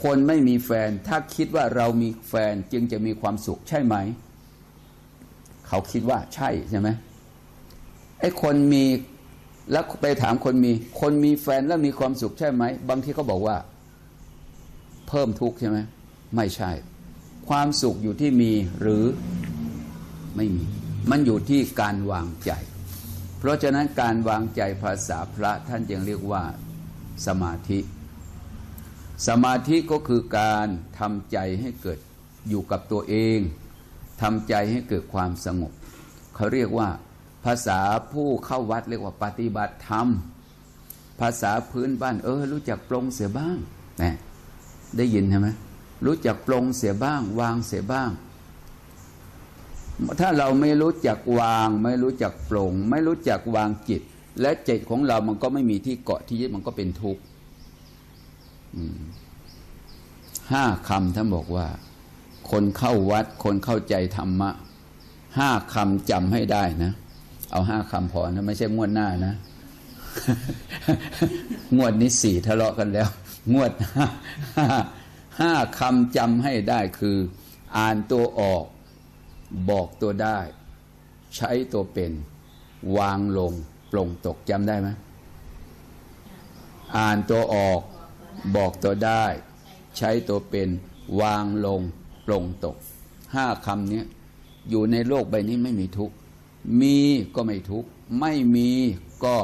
คนไม่มีแฟน ถ้าคิดว่าเรามีแฟนจึงจะมีความสุข ใช่ไหม เขากึ๊ดว่าใจ้ใจ้ไหม ไอ้คนมี แล้วไปถามคนมี คนมีแฟนแล้วมีความสุขใจ้ไหม บางทีเขาบอกว่า เพิ่มทุกข์ใจ้ไหม ไม่ใจ้ ความสุขอยู่ตี้มีหรือไม่มี มันอยู่ตี้ก๋านวางใจ๋ เพราะฉะนั้นก๋านวางใจ๋ภาษาพระต้านจึงเรียกว่าสมาธิ สมาธิก็คือก๋านทำใจ๋หื้อเกิดอยู่กับตั๋วเอง ทำใจ๋หื้อเกิดความสงบ เขาเรียกว่า ภาษาผู้เข้าวัดเรียกว่าปฏิบัติธรรม ภาษาพื้นบ้าน เออ ฮู้จักปลงเสียบ้าง นะ ได้ยินใจ้ไหม ฮู้จักปลงเสียบ้าง วางเสียบ้าง ถ้าเราไม่ฮู้จักวาง ไม่ฮู้จักปลง ไม่ฮู้จักวางจิต และจิตของเรามันก็ไม่มีตี้เกาะตี้ยึด มันก็เป๋นทุกข์ อืม ห้าคำต้านบอกว่า คนเข้าวัด คนเข้าใจ๋ธรรมะ ห้าคำจ๋ำหื้อได้นะ เอาห้าคำพอนะ ไม่ใจ้งวดหน้านะ งวดนี้สี่ทะเลาะกั๋นแล้ว งวด ห้า ห้าคำจ๋ำหื้อได้คือ อ่านตั๋วออก บอกตั๋วได้ ใจ๊ตั๋วเป๋น วางลง ปลงตก จ๋ำได้ไหม อ่านตั๋วออก บอกตั๋วได้ ใจ๊ตั๋วเป๋น วางลง ปลงตก ห้าคำเนี้ย อยู่ในโลกใบนี้ไม่มีทุกข์ มีก็ไม่ทุกข์ ไม่มีก็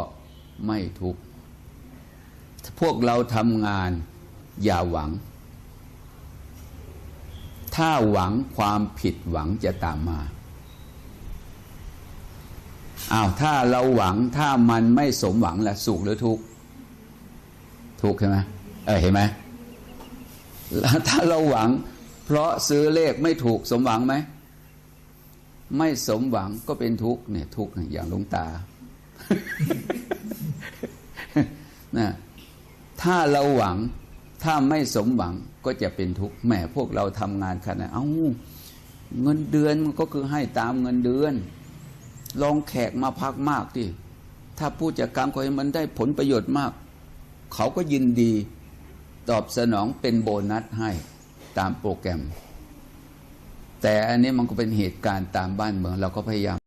ไม่ทุกข์ พวกเราทำงาน อย่าหวัง ถ้าหวังความผิดหวังจะตามมา อ้าว ถ้าเราหวัง ถ้ามันไม่สมหวังล่ะ สุขหรือทุกข์ ทุกข์ใจ้ไหม เออ หันก่อ แล้วถ้าเราหวัง เพราะซื้อเลขไม่ถูก สมหวังไหม ไม่สมหวังก็เป๋นทุกข์ เนี่ย ทุกข์เนี่ย อย่างหลวงต๋า นะ ถ้าเราหวัง ถ้าไม่สมหวังก็จะเป๋นทุกข์ แหม พวกเราทำงานขนาด เอ้า เงินเดือนมันก็คือหื้อต๋ามเงินเดือน ลองแขกมาพักมากตี้ ถ้าผู้จัดก๋านเขาเห็นมันได้ผลประโยชน์มาก เขาก็ยินดี ตอบสนองเป๋นโบนัสหื้อ ต๋ามโปรแกรม แต่อันนี้มันก็เป๋นเหตุก๋ารณ์ต๋ามบ้านเมือง เราก็พยายาม